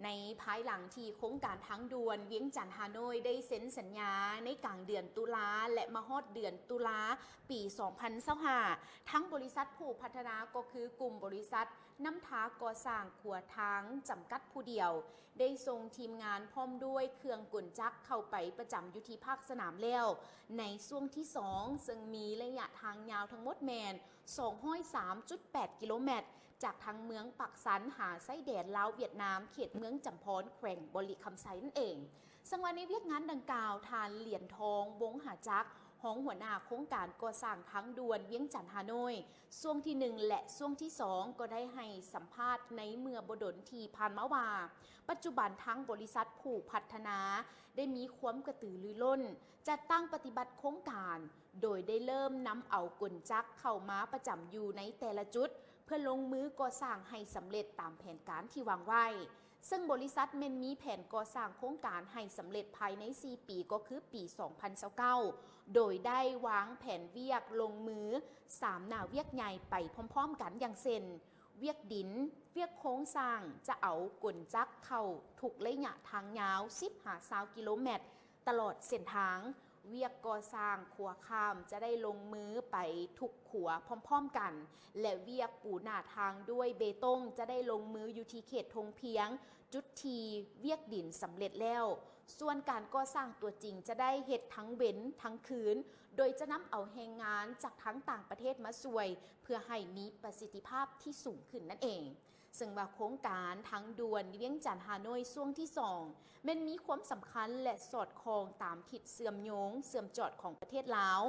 ໃນພາຍຫຼັງທີ່ໂຄງການທາງດ່ວນວຽງຈັນ-ຮ່າໂນ້ຍ ໄດ້ເຊັນສັນຍາໃນກາງເດືອນຕຸລາ ແລະ ມາຮອດເດືອນຕຸລາປີສອງພັນຊາວຫ້າ ທາງບໍລິສັດຜູ້ພັດທະນາ ກໍຄືກຸ່ມບໍລິສັດນ້ຳທາກໍ່ສ້າງຂົວທາງຈຳກັດຜູ້ດຽວ ໄດ້ສົ່ງທີມງານພ້ອມດ້ວຍເຄື່ອງກົນຈັກເຂົ້າໄປປະຈຳຢູ່ທີ່ພາກສະໜາມແລ້ວ ໃນຊ່ວງທີສອງ ເຊິ່ງມີໄລຍະທາງຍາວທັງໝົດແມ່ນ ສອງຮ້ອຍສາມຈຸດແປດກິໂລແມັດ ຈາກທາງເມືອງປາກຊັນຫາຊາຍແດນລາວຫວຽດນາມ ເຂດເມືອງຈຳພອນ ແຂວງບໍລິຄຳໄຊນັ້ນເອງ. ເຊິ່ງວ່າໃນວຽກງານດັ່ງກ່າວ ທ່ານ ຫຼຽນທອງ ວົງຫາຈັກ ຮອງຫົວໜ້າໂຄງການກໍ່ສ້າງທາງດ່ວນວຽງຈັນ-ຮ່າໂນ້ຍ ຊ່ວງທີໜຶ່ງ ແລະ ຊ່ວງທີສອງ ກໍໄດ້ໃຫ້ສຳພາດໃນເມື່ອບໍ່ດົນທີ່ຜ່ານມາວ່າ ປັດຈຸບັນທາງບໍລິສັດຜູ້ພັດທະນາ ໄດ້ມີຄວາມກະຕືລືລົ້ນ ຈັດຕັ້ງປະຕິບັດໂຄງການ ໂດຍໄດ້ເລີ່ມນຳເອົາກົນຈັກເຂົ້າມາປະຈຳຢູ່ໃນແຕ່ລະຈຸດ ເພື່ອລົງມືກໍ່ສ້າງໃຫ້ສຳເລັດຕາມແຜນການທີ່ວາງໄວ້. ເຊິ່ງບໍລິສັດແມ່ນມີແຜນກໍ່ສ້າງໂຄງການໃຫ້ສຳເລັດພາຍໃນສີ່ປີ ກໍຄືປີສອງພັນຊາວເກົ້າ ໂດຍໄດ້ວາງແຜນວຽກລົງມືສາມໜ້າວຽກໃຫຍ່ໄປພ້ອມໆກັນ ຢ່າງເຊັ່ນ ວຽກດິນ, ວຽກໂຄງສ້າງ ຈະເອົາກົນຈັກເຂົ້າທຸກໄລຍະທາງຍາວສິບຫາຊາວກິໂລແມັດ ຕະຫຼອດເສັ້ນທາງ, ວຽກກໍ່ສ້າງຂົວຂ້າມຈະໄດ້ລົງມືໄປທຸກຂົວພ້ອມໆກັນ ແລະ ວຽກປູໜ້າທາງດ້ວຍເບຕົງຈະໄດ້ລົງມືຢູ່ທີ່ເຂດທົ່ງພຽງ ຈຸດທີ່ວຽກດິນສຳເລັດແລ້ວ. ສ່ວນການກໍ່ສ້າງຕົວຈິງຈະໄດ້ເຮັດທັງເວັນທັງຄືນ ໂດຍຈະນຳເອົາແຮງງານຈາກທາງຕ່າງປະເທດມາຊ່ວຍ ເພື່ອໃຫ້ມີປະສິດທິພາບທີ່ສູງຂຶ້ນນັ້ນເອງ. ເຊິ່ງວ່າໂຄງການທາງດ່ວນວຽງຈັນ-ຮ່າໂນ້ຍຊ່ວງທີສອງ ແມ່ນມີຄວາມສຳຄັນ ແລະ ສອດຄ່ອງຕາມທິດເຊື່ອມໂຍງເຊື່ອມຈອດຂອງປະເທດລາວ,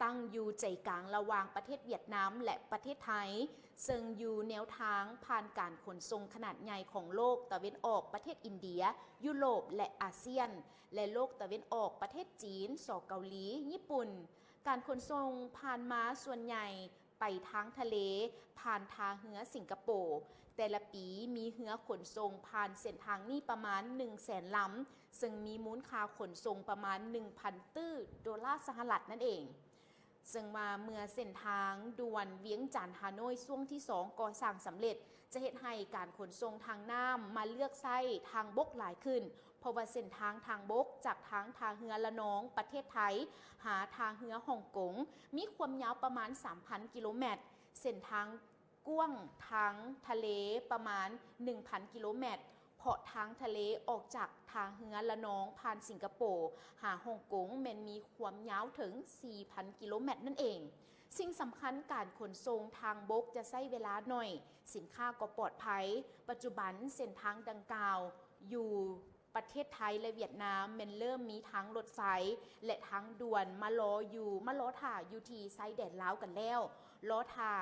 ຕັ້ງຢູ່ໃຈກາງລະຫວ່າງປະເທດຫວຽດນາມ ແລະ ປະເທດໄທ, ເຊິ່ງຢູ່ແນວທາງຜ່ານການຂົນສົ່ງຂະໜາດໃຫຍ່ຂອງໂລກຕາເວັນອອກປະເທດອິນເດຍ, ຢູໂຣບ ແລະ ອາຊຽນ ແລະ ໂລກຕາເວັນອອກປະເທດຈີນ, ສ ເກົາຫຼີ, ຍີ່ປຸ່ນ. ການຂົນສົ່ງຜ່ານມາສ່ວນໃຫຍ່ ໄປທາງທະເລ ຜ່ານທ່າເຮືອສິງກະໂປ. ແຕ່ລະປີມີເຮືອຂົນສົ່ງຜ່ານເສັ້ນທາງນີ້ປະມານໜຶ່ງແສນລຳ, ເຊິ່ງມີມູນຄ່າຂົນສົ່ງປະມານໜຶ່ງພັນຕື້ໂດລາສະຫະລັດນັ້ນເອງ. ເຊິ່ງວ່າເມື່ອເສັ້ນທາງດ່ວນວຽງຈັນ-ຮ່າໂນ້ຍຊ່ວງທີສອງກໍ່ສ້າງສຳເລັດ, ຈະເຮັດໃຫ້ການຂົນສົ່ງທາງນ້ຳມາເລືອກໃຊ້ທາງບົກຫຼາຍຂຶ້ນ, ເພາະວ່າເສັ້ນທາງທາງບົກຈາກທາງທ່າເຮືອລະນອງປະເທດໄທ ຫາທ່າເຮືອຮ່ອງກົງ ມີຄວາມຍາວປະມານສາມພັນກິໂລແມັດ, ເສັ້ນທາງກວ້າງທາງທະເລປະມານໜຶ່ງພັນກິໂລແມັດ, ເພາະທາງທະເລອອກຈາກທ່າເຮືອລະນອງຜ່ານສິງກະໂປຫາຮ່ອງກົງ ແມ່ນມີຄວາມຍາວເຖິງສີ່ພັນກິໂລແມັດນັ້ນເອງ. ສິ່ງສຳຄັນ, ການຂົນສົ່ງທາງບົກຈະໃຊ້ເວລາໜ້ອຍ, ສິນຄ້າກໍປອດໄພ. ປັດຈຸບັນເສັ້ນທາງດັ່ງກ່າວຢູ່ ປະເທດໄທ ແລະ ຫວຽດນາມ ແມ່ນເລີ່ມມີທາງລົດໄຟ ແລະ ທາງດ່ວນມາລໍຢູ່ ມາລໍຖ້າຢູ່ທີ່ຊາຍແດນລາວກັນແລ້ວ. ລໍຖ້າ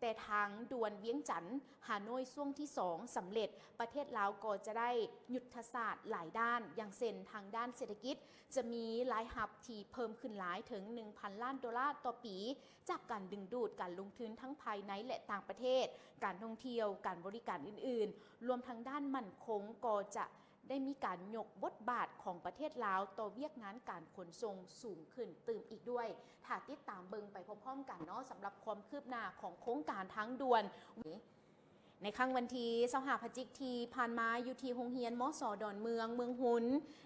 ແຕ່ທາງດ່ວນວຽງຈັນ ຮ່າໂນ້ຍ ຊ່ວງທີສອງສຳເລັດ, ປະເທດລາວກໍຈະໄດ້ຍຸດທະສາດຫຼາຍດ້ານ, ຢ່າງເຊັ່ນ ທາງດ້ານເສດຖະກິດ ຈະມີລາຍຮັບທີ່ເພີ່ມຂຶ້ນຫຼາຍເຖິງໜຶ່ງພັນລ້ານໂດລາຕໍ່ປີ ຈາກການດຶງດູດການລົງທຶນທັງພາຍໃນ ແລະ ຕ່າງປະເທດ, ການທ່ອງທ່ຽວ, ການບໍລິການອື່ນໆ, ລວມທັງດ້ານໝັ້ນຄົງ ກໍຈະ ໄດ້ມີການຍົກບົດບາດຂອງປະເທດລາວຕໍ່ວຽກງານການຂົນສົ່ງສູງຂຶ້ນຕື່ມອີກດ້ວຍ. ຖ້າຕິດຕາມເບິ່ງໄປພ້ອມໆກັນເນາະ, ສຳລັບຄວາມຄືບໜ້າຂອງໂຄງການທາງດ່ວນ ໃນຄ່ຳວັນທີຊາວຫ້າພະຈິກທີ່ຜ່ານມາ, ຢູ່ທີ່ໂຮງຮຽນ ມສ ດອນເມືອງ ເມືອງຮຸນ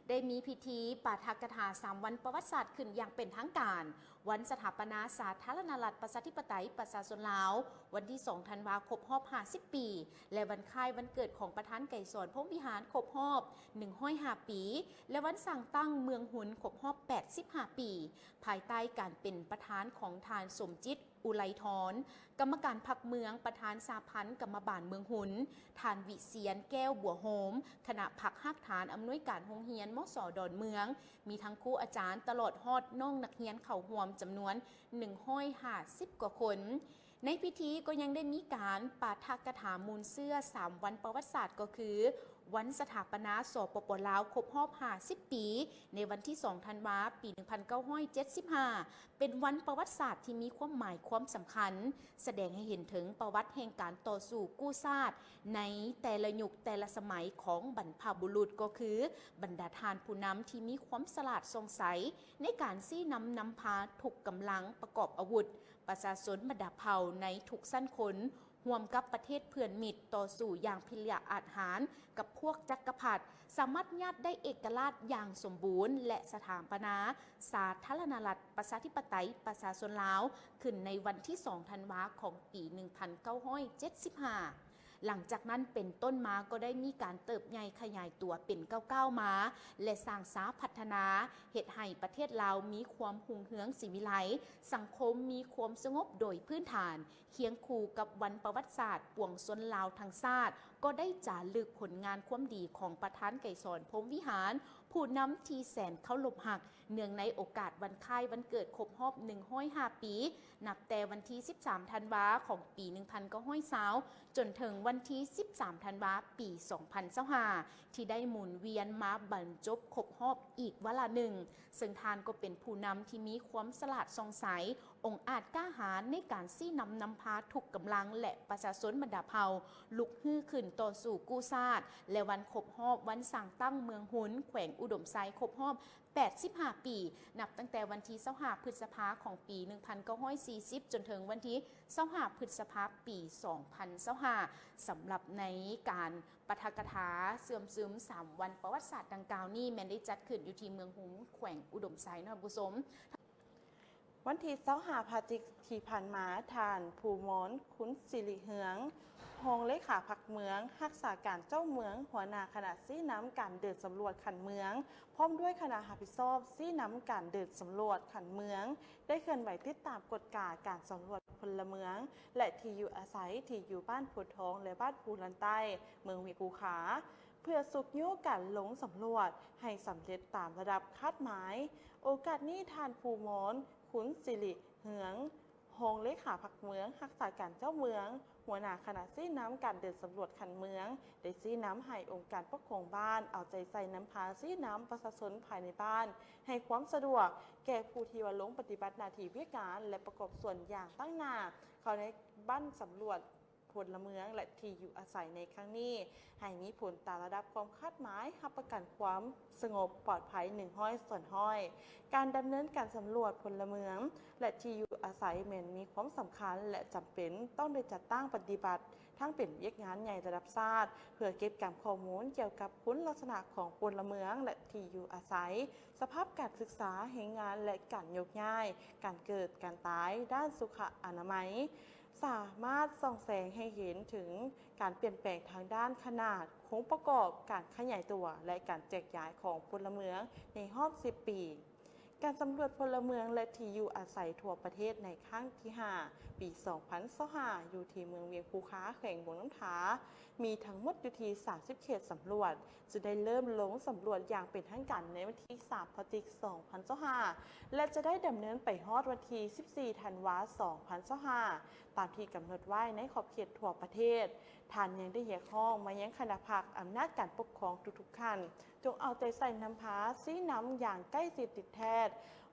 ໄດ້ມີພິທີປາຖະກະຖາສາມວັນປະຫວັດສາດຂຶ້ນຢ່າງເປັນທາງການ. ວັນສະຖາປະນາສາທາລະນະລັດ ປະຊາທິປະໄຕ ປະຊາຊົນລາວ, ວັນທີສອງທັນວາ ຄົບຮອບຫ້າສິບປີ ແລະ ວັນຄ້າຍວັນເກີດຂອງປະທານໄກສອນ ພົມວິຫານ ຄົບຮອບໜຶ່ງຮ້ອຍຫ້າປີ ແລະ ວັນສ້າງຕັ້ງເມືອງຮຸນ ຄົບຮອບແປດສິບຫ້າປີ, ພາຍໃຕ້ການເປັນປະທານຂອງທ່ານ ສົມຈິດ ອຸໄລທອນ ກຳມະການພັກເມືອງ, ປະທານສະຫະພັນກຳມະບານເມືອງຮຸນ, ທ່ານ ວິຊຽນ ແກ້ວບົວໂຮມ ຄະນະພັກຮາກຖານອຳນວຍການໂຮງຮຽນ ມສ ດອນເມືອງ, ມີທັງຄູອາຈານ ຕະຫຼອດຮອດນ້ອງນັກຮຽນເຂົ້າຮ່ວມຈຳນວນໜຶ່ງຮ້ອຍຫ້າສິບກວ່າຄົນ. ໃນພິທີກໍຍັງໄດ້ມີການປາຖະກະຖາມູນເຊື້ອສາມວັນປະຫວັດສາດ ກໍຄື ວັນສະຖາປະນາ ສປປ ລາວ ຄົບຮອບຫ້າສິບປີ ໃນວັນທີສອງທັນວາ ປີໜຶ່ງພັນເກົ້າຮ້ອຍເຈັດສິບຫ້າ ເປັນວັນປະຫວັດສາດທີ່ມີຄວາມໝາຍຄວາມສຳຄັນ, ສະແດງໃຫ້ເຫັນເຖິງປະຫວັດແຫ່ງການຕໍ່ສູ້ກູ້ຊາດ ໃນແຕ່ລະຍຸກແຕ່ລະສະໄໝຂອງບັນພະບຸລຸດ, ກໍຄືບັນດາທ່ານຜູ້ນຳທີ່ມີຄວາມສະຫຼາດສ່ອງໃສ ໃນການຊີ້ນຳນຳພາທຸກກຳລັງປະກອບອາວຸດ, ປະຊາຊົນບັນດາເຜົ່າໃນທຸກຊັ້ນຄົນ ຮ່ວມກັບປະເທດເພື່ອນມິດຕໍ່ສູ້ຢ່າງພິລະອາດຫານກັບພວກຈັກກະພັດ, ສາມາດຍາດໄດ້ເອກະລາດຢ່າງສົມບູນ ແລະ ສະຖາປະນາສາທາລະນະລັດ ປະຊາທິປະໄຕ ປະຊາຊົນລາວ ຂຶ້ນໃນວັນທີສອງ ທັນວາ ຂອງປີໜຶ່ງພັນເກົ້າຮ້ອຍເຈັດສິບຫ້າ. ຫຼັງຈາກນັ້ນເປັນຕົ້ນມາກໍໄດ້ມີການເຕີບໃຫຍ່ຂະຫຍາຍຕົວເປັນກ້າວໆມາ ແລະ ສ້າງສາພັດທະນາ, ເຮັດໃຫ້ປະເທດລາວມີຄວາມຮຸ່ງເຮືອງສີວິໄລ, ສັງຄົມມີຄວາມສະຫງົບໂດຍພື້ນຖານ, ຄຽງຄູ່ກັບວັນປະຫວັດສາດປວງຊົນລາວທັງຊາດ, ກໍໄດ້ຈາລຶກຜົນງານຄວາມດີຂອງປະທານໄກສອນ ພົມວິຫານ, ຜູ້ນຳທີ່ແສນເຄົາລົບຮັກ, ເນື່ອງໃນໂອກາດວັນຄ້າຍວັນເກີດຄົບຮອບໜຶ່ງຮ້ອຍຫ້າປີ, ນັບແຕ່ວັນທີສິບສາມ ທັນວາ ຂອງປີໜຶ່ງພັນເກົ້າຮ້ອຍຊາວ ຈົນເຖິງວັນທີສິບສາມ ທັນວາ ປີສອງພັນຊາວຫ້າ ທີ່ໄດ້ໝູນວຽນມາບັນຈົບຄົບຮອບອີກວາລະໜຶ່ງ, ເຊິ່ງທ່ານກໍເປັນຜູ້ນຳທີ່ມີຄວາມສະຫຼາດສ່ອງໃສ, ອົງອາດກ້າຫານໃນການຊີ້ນຳນຳພາທຸກກຳລັງ ແລະ ປະຊາຊົນບັນດາເຜົ່າ ລຸກຮືຂຶ້ນຕໍ່ສູ້ກູ້ຊາດ ແລະ ວັນຄົບຮອບວັນສ້າງຕັ້ງເມືອງຮຸນ ແຂວງອຸດົມໄຊ ຄົບຮອບ ແປດສິບຫ້າປີ, ນັບຕັ້ງແຕ່ວັນທີຊາວຫ້າ ພຶດສະພາ ຂອງປີໜຶ່ງພັນເກົ້າຮ້ອຍສີ່ສິບ ຈົນເຖິງວັນທີຊາວຫ້າ ພຶດສະພາ ປີສອງພັນຊາວຫ້າ ສຳລັບໃນການປາຖະກະຖາເຊື່ອມຊຶມສາມວັນປະຫວັດສາດດັ່ງກ່າວນີ້ ແມ່ນໄດ້ຈັດຂຶ້ນຢູ່ທີ່ເມືອງຮຸນ ແຂວງອຸດົມໄຊເນາະທ່ານຜູ້ຊົມ. ວັນທີຊາວຫ້າ ພະຈິກທີ່ຜ່ານມາ, ທ່ານ ພູມອນ ຄຸນສິລິເຮືອງ ຮອງເລຂາພັກເມືອງ, ຮັກສາການເຈົ້າເມືອງ, ຫົວໜ້າຄະນະຊີ້ນຳການເດີນສຳຫຼວດຂັ້ນເມືອງ, ພ້ອມດ້ວຍຄະນະຮັບຜິດຊອບຊີ້ນຳການເດີນສຳຫຼວດຂັ້ນເມືອງ ໄດ້ເຄື່ອນໄຫວຕິດຕາມກວດກາການສຳຫຼວດພົນລະເມືອງ ແລະ ທີ່ຢູ່ອາໄສທີ່ຢູ່ບ້ານໂພທອງ ແລະ ບ້ານພູລັນໃຕ້ ເມືອງວຽງພູຄາ ເພື່ອຊຸກຍູ້ການລົງສຳຫຼວດໃຫ້ສຳເລັດຕາມລະດັບຄາດໝາຍ. ໂອກາດນີ້, ທ່ານ ພູມອນ ຄຸນສິລິເຮືອງ ຮອງເລຂາພັກເມືອງ, ຮັກສາການເຈົ້າເມືອງ, ຫົວໜ້າຄະນະຊີ້ນຳການເດີນສຳຫຼວດຂັ້ນເມືອງ ໄດ້ຊີ້ນຳໃຫ້ອົງການປົກຄອງບ້ານເອົາໃຈໃສ່ນຳພາຊີ້ນຳປະຊາຊົນພາຍໃນບ້ານ ໃຫ້ຄວາມສະດວກແກ່ຜູ້ທີ່ວ່າລົງປະຕິບັດໜ້າທີ່ວຽກງານ ແລະ ປະກອບສ່ວນຢ່າງຕັ້ງໜ້າເຂົ້າໃນວັນສຳຫຼວດ ພົນລະເມືອງ ແລະ ທີ່ຢູ່ອາໄສໃນຄັ້ງນີ້ ໃຫ້ມີຜົນຕາມລະດັບຄວາມຄາດໝາຍ, ຮັບປະກັນຄວາມສະຫງົບປອດໄພໜຶ່ງຮ້ອຍສ່ວນຮ້ອຍ. ການດຳເນີນການສຳຫຼວດພົນລະເມືອງ ແລະ ທີ່ຢູ່ອາໄສແມ່ນມີຄວາມສຳຄັນ ແລະ ຈຳເປັນຕ້ອງໄດ້ຈັດຕັ້ງປະຕິບັດ ທັງເປັນວຽກງານໃຫຍ່ລະດັບຊາດ ເພື່ອເກັບກຳຂໍ້ມູນກ່ຽວກັບຄຸນລັກສະນະຂອງພົນລະເມືອງ ແລະ ທີ່ຢູ່ອາໄສ, ສະພາບການສຶກສາ, ແຮງງານ ແລະ ການໂຍກຍ້າຍ, ການເກີດ, ການຕາຍ, ດ້ານສຸຂະອະນາໄມ. ສາມາດສ່ອງແສງໃຫ້ເຫັນເຖິງການປ່ຽນແປງທາງດ້ານຂະໜາດ, ໂຄງປະກອບ, ການຂະຫຍາຍຕົວ ແລະ ການແຈກຢາຍຂອງພົນລະເມືອງໃນຮອບສິບປີ. ການສຳຫຼວດພົນລະເມືອງ ແລະ ທີ່ຢູ່ອາໄສທົ່ວປະເທດໃນຄັ້ງທີຫ້າ ປີສອງພັນຊາວຫ້າ ຢູ່ທີ່ເມືອງວຽງພູຄາ ແຂວງຫຼວງນ້ຳທາ ມີທັງໝົດຢູ່ທີ່ສາມສິບເຂດສຳຫຼວດ, ຈະໄດ້ເລີ່ມລົງສຳຫຼວດຢ່າງເປັນທາງການໃນວັນທີສາມ ພະຈິກ ສອງພັນຊາວຫ້າ ແລະ ຈະໄດ້ດຳເນີນໄປຮອດວັນທີສິບສີ່ ທັນວາ ສອງພັນຊາວຫ້າ ຕາມທີ່ກຳນົດໄວ້ໃນຂອບເຂດທົ່ວປະເທດ. ທ່ານຍັງໄດ້ຮຽກຮ້ອງມາຍັງຄະນະພັກອຳນາດການປົກຄອງທຸກໆຂັ້ນ ຈົ່ງເອົາໃຈໃສ່ນຳພາຊີ້ນຳຢ່າງໃກ້ຊິດຕິດແທດ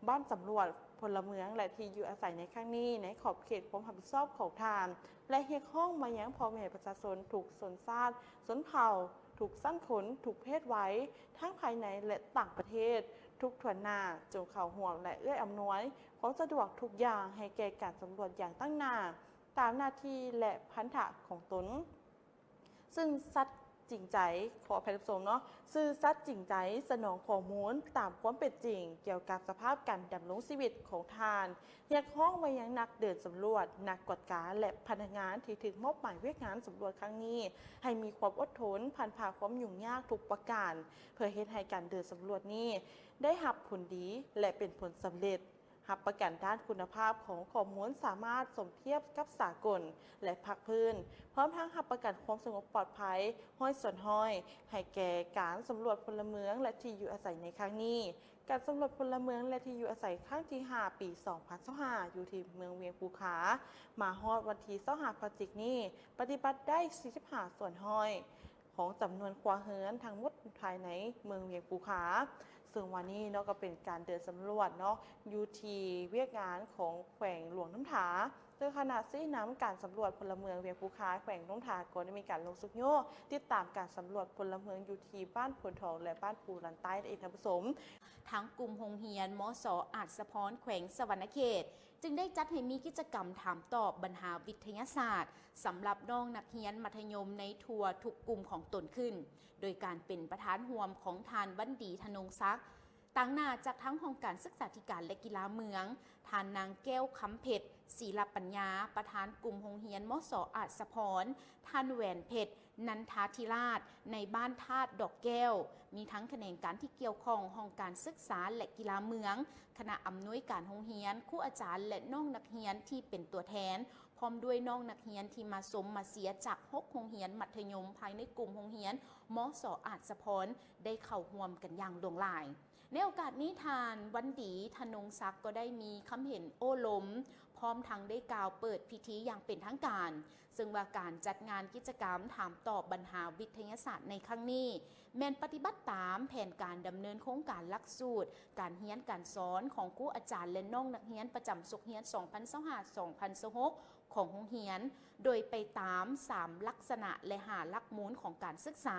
ວັນສຳຫຼວດພົນລະເມືອງ ແລະ ທີ່ຢູ່ອາໄສໃນຄັ້ງນີ້ ໃນຂອບເຂດຄວາມຮັບຜິດຊອບຂອງທ່ານ ແລະ ຮຽກຮ້ອງມາຍັງພໍ່ແມ່ປະຊາຊົນທຸກຊົນຊາດຊົນເຜົ່າ, ທຸກຊັ້ນຄົນ, ທຸກເພດໄວ, ທັງພາຍໃນ ແລະ ຕ່າງປະເທດ, ທຸກຖ້ວນໜ້າ, ຈົ່ງເຂົ້າຮ່ວມ ແລະ ເອື້ອອຳນວຍຄວາມສະດວກທຸກຢ່າງໃຫ້ແກ່ການສຳຫຼວດຢ່າງຕັ້ງໜ້າ ຕາມໜ້າທີ່ ແລະ ພັນທະຂອງຕົນ. ຊື່ສັດຈິງໃຈ, ຂໍອະໄພທ່ານຜູ້ຊົມເນາະ, ຊື່ສັດຈິງໃຈສະໜອງຂໍ້ມູນຕາມຄວາມເປັນຈິງກ່ຽວກັບສະພາບການດຳລົງຊີວິດຂອງທ່ານ. ຮຽກຮ້ອງໄປຍັງນັກເດີນສຳຫຼວດ, ນັກກວດກາ ແລະ ພະນັກງານທີ່ຖືກມອບໝາຍວຽກງານສຳຫຼວດຄັ້ງນີ້ ໃຫ້ມີຄວາມອົດທົນ, ຜ່ານຜ່າຄວາມຫຍຸ້ງຍາກທຸກປະການ ເພື່ອເຮັດໃຫ້ການເດີນສຳຫຼວດນີ້ໄດ້ຮັບຜົນດີ ແລະ ເປັນຜົນສຳເລັດ. ຮັບປະກັນດ້ານຄຸນນະພາບຂອງຂໍ້ມູນສາມາດສົມທຽບກັບສາກົນ ແລະ ພາກພື້ນ, ພ້ອມທັງຮັບປະກັນຄວາມສະຫງົບປອດໄພຮ້ອຍສ່ວນຮ້ອຍ ໃຫ້ແກ່ການສຳຫຼວດພົນລະເມືອງ ແລະ ທີ່ຢູ່ອາໄສໃນຄັ້ງນີ້. ການສຳຫຼວດພົນລະເມືອງ ແລະ ທີ່ຢູ່ອາໄສຄັ້ງທີຫ້າ ປີສອງພັນຊາວຫ້າ ຢູ່ທີ່ເມືອງວຽງພູຄາ ມາຮອດວັນທີຊາວຫ້າ ພະຈິກນີ້ ປະຕິບັດໄດ້ສີ່ສິບຫ້າສ່ວນຮ້ອຍ ຂອງຈຳນວນຄົວເຮືອນທັງໝົດພາຍໃນເມືອງວຽງພູຄາ. ເຊິ່ງວ່ານີ້ເນາະ ກໍເປັນການເດີນສຳຫຼວດເນາະ ຢູ່ທີ່ວຽກງານຂອງແຂວງຫຼວງນ້ຳທາ ໂດຍຄະນະຊີ້ນຳການສຳຫຼວດພົນລະເມືອງວຽງພູຄາ ແຂວງຫຼວງທາ ກໍໄດ້ມີການລົງຊຸກຍູ້ຕິດຕາມການສຳຫຼວດພົນລະເມືອງຢູ່ທີ່ບ້ານໂພນທອງ ແລະ ບ້ານພູລັນໃຕ້ ນັ້ນເອງທ່ານຜູ້ຊົມ. ທາງກຸ່ມໂຮງຮຽນ ມສ ອາດສະພອນ ແຂວງສະຫວັນນະເຂດ ຈຶ່ງໄດ້ຈັດໃຫ້ມີກິດຈະກຳຖາມຕອບບັນຫາວິທະຍາສາດ ສຳລັບນ້ອງນັກຮຽນມັດທະຍົມໃນທົ່ວທຸກກຸ່ມຂອງຕົນຂຶ້ນ ໂດຍການເປັນປະທານຮ່ວມຂອງທ່ານ ວັນດີ ທະນົງສັກ ຕາງໜ້າຈາກທາງຫ້ອງການສຶກສາທິການ ແລະ ກິລາເມືອງ, ທ່ານນາງ ແກ້ວຄຳເພັດ ສີລະປັນຍາ ປະທານກຸ່ມໂຮງຮຽນ ມສ ອາດສະພອນ, ທ່ານ ແຫວນເພັດ ນັນທາທິລາດ ໃນບ້ານທາດດອກແກ້ວ, ມີທັງຂະແໜງການທີ່ກ່ຽວຂ້ອງ, ຫ້ອງການສຶກສາ ແລະ ກິລາເມືອງ, ຄະນະອຳນວຍການໂຮງຮຽນ, ຄູອາຈານ ແລະ ນ້ອງນັກຮຽນທີ່ເປັນຕົວແທນ, ພ້ອມດ້ວຍນ້ອງນັກຮຽນທີ່ມາຊົມມາເຊຍຈາກຫົກໂຮງຮຽນມັດທະຍົມພາຍໃນກຸ່ມໂຮງຮຽນ ມສ ອາດສະພອນ ໄດ້ເຂົ້າຮ່ວມກັນຢ່າງຫຼວງຫຼາຍ. ໃນໂອກາດນີ້ ທ່ານ ວັນດີ ທະນົງສັກ ກໍໄດ້ມີຄຳເຫັນໂອ້ລົມ ພ້ອມທັງໄດ້ກ່າວເປີດພິທີຢ່າງເປັນທາງການ, ເຊິ່ງວ່າການຈັດງານກິດຈະກຳຖາມຕອບບັນຫາວິທະຍາສາດໃນຄັ້ງນີ້ ແມ່ນປະຕິບັດຕາມແຜນການດຳເນີນໂຄງການຫຼັກສູດການຮຽນການສອນຂອງຄູອາຈານ ແລະ ນ້ອງນັກຮຽນປະຈຳສົກຮຽນ ສອງພັນຊາວຫ້າ ສອງພັນຊາວຫົກ ຂອງໂຮງຮຽນ, ໂດຍໄປຕາມສາມລັກສະນະ ແລະ ຫ້າຫຼັກມູນຂອງການສຶກສາ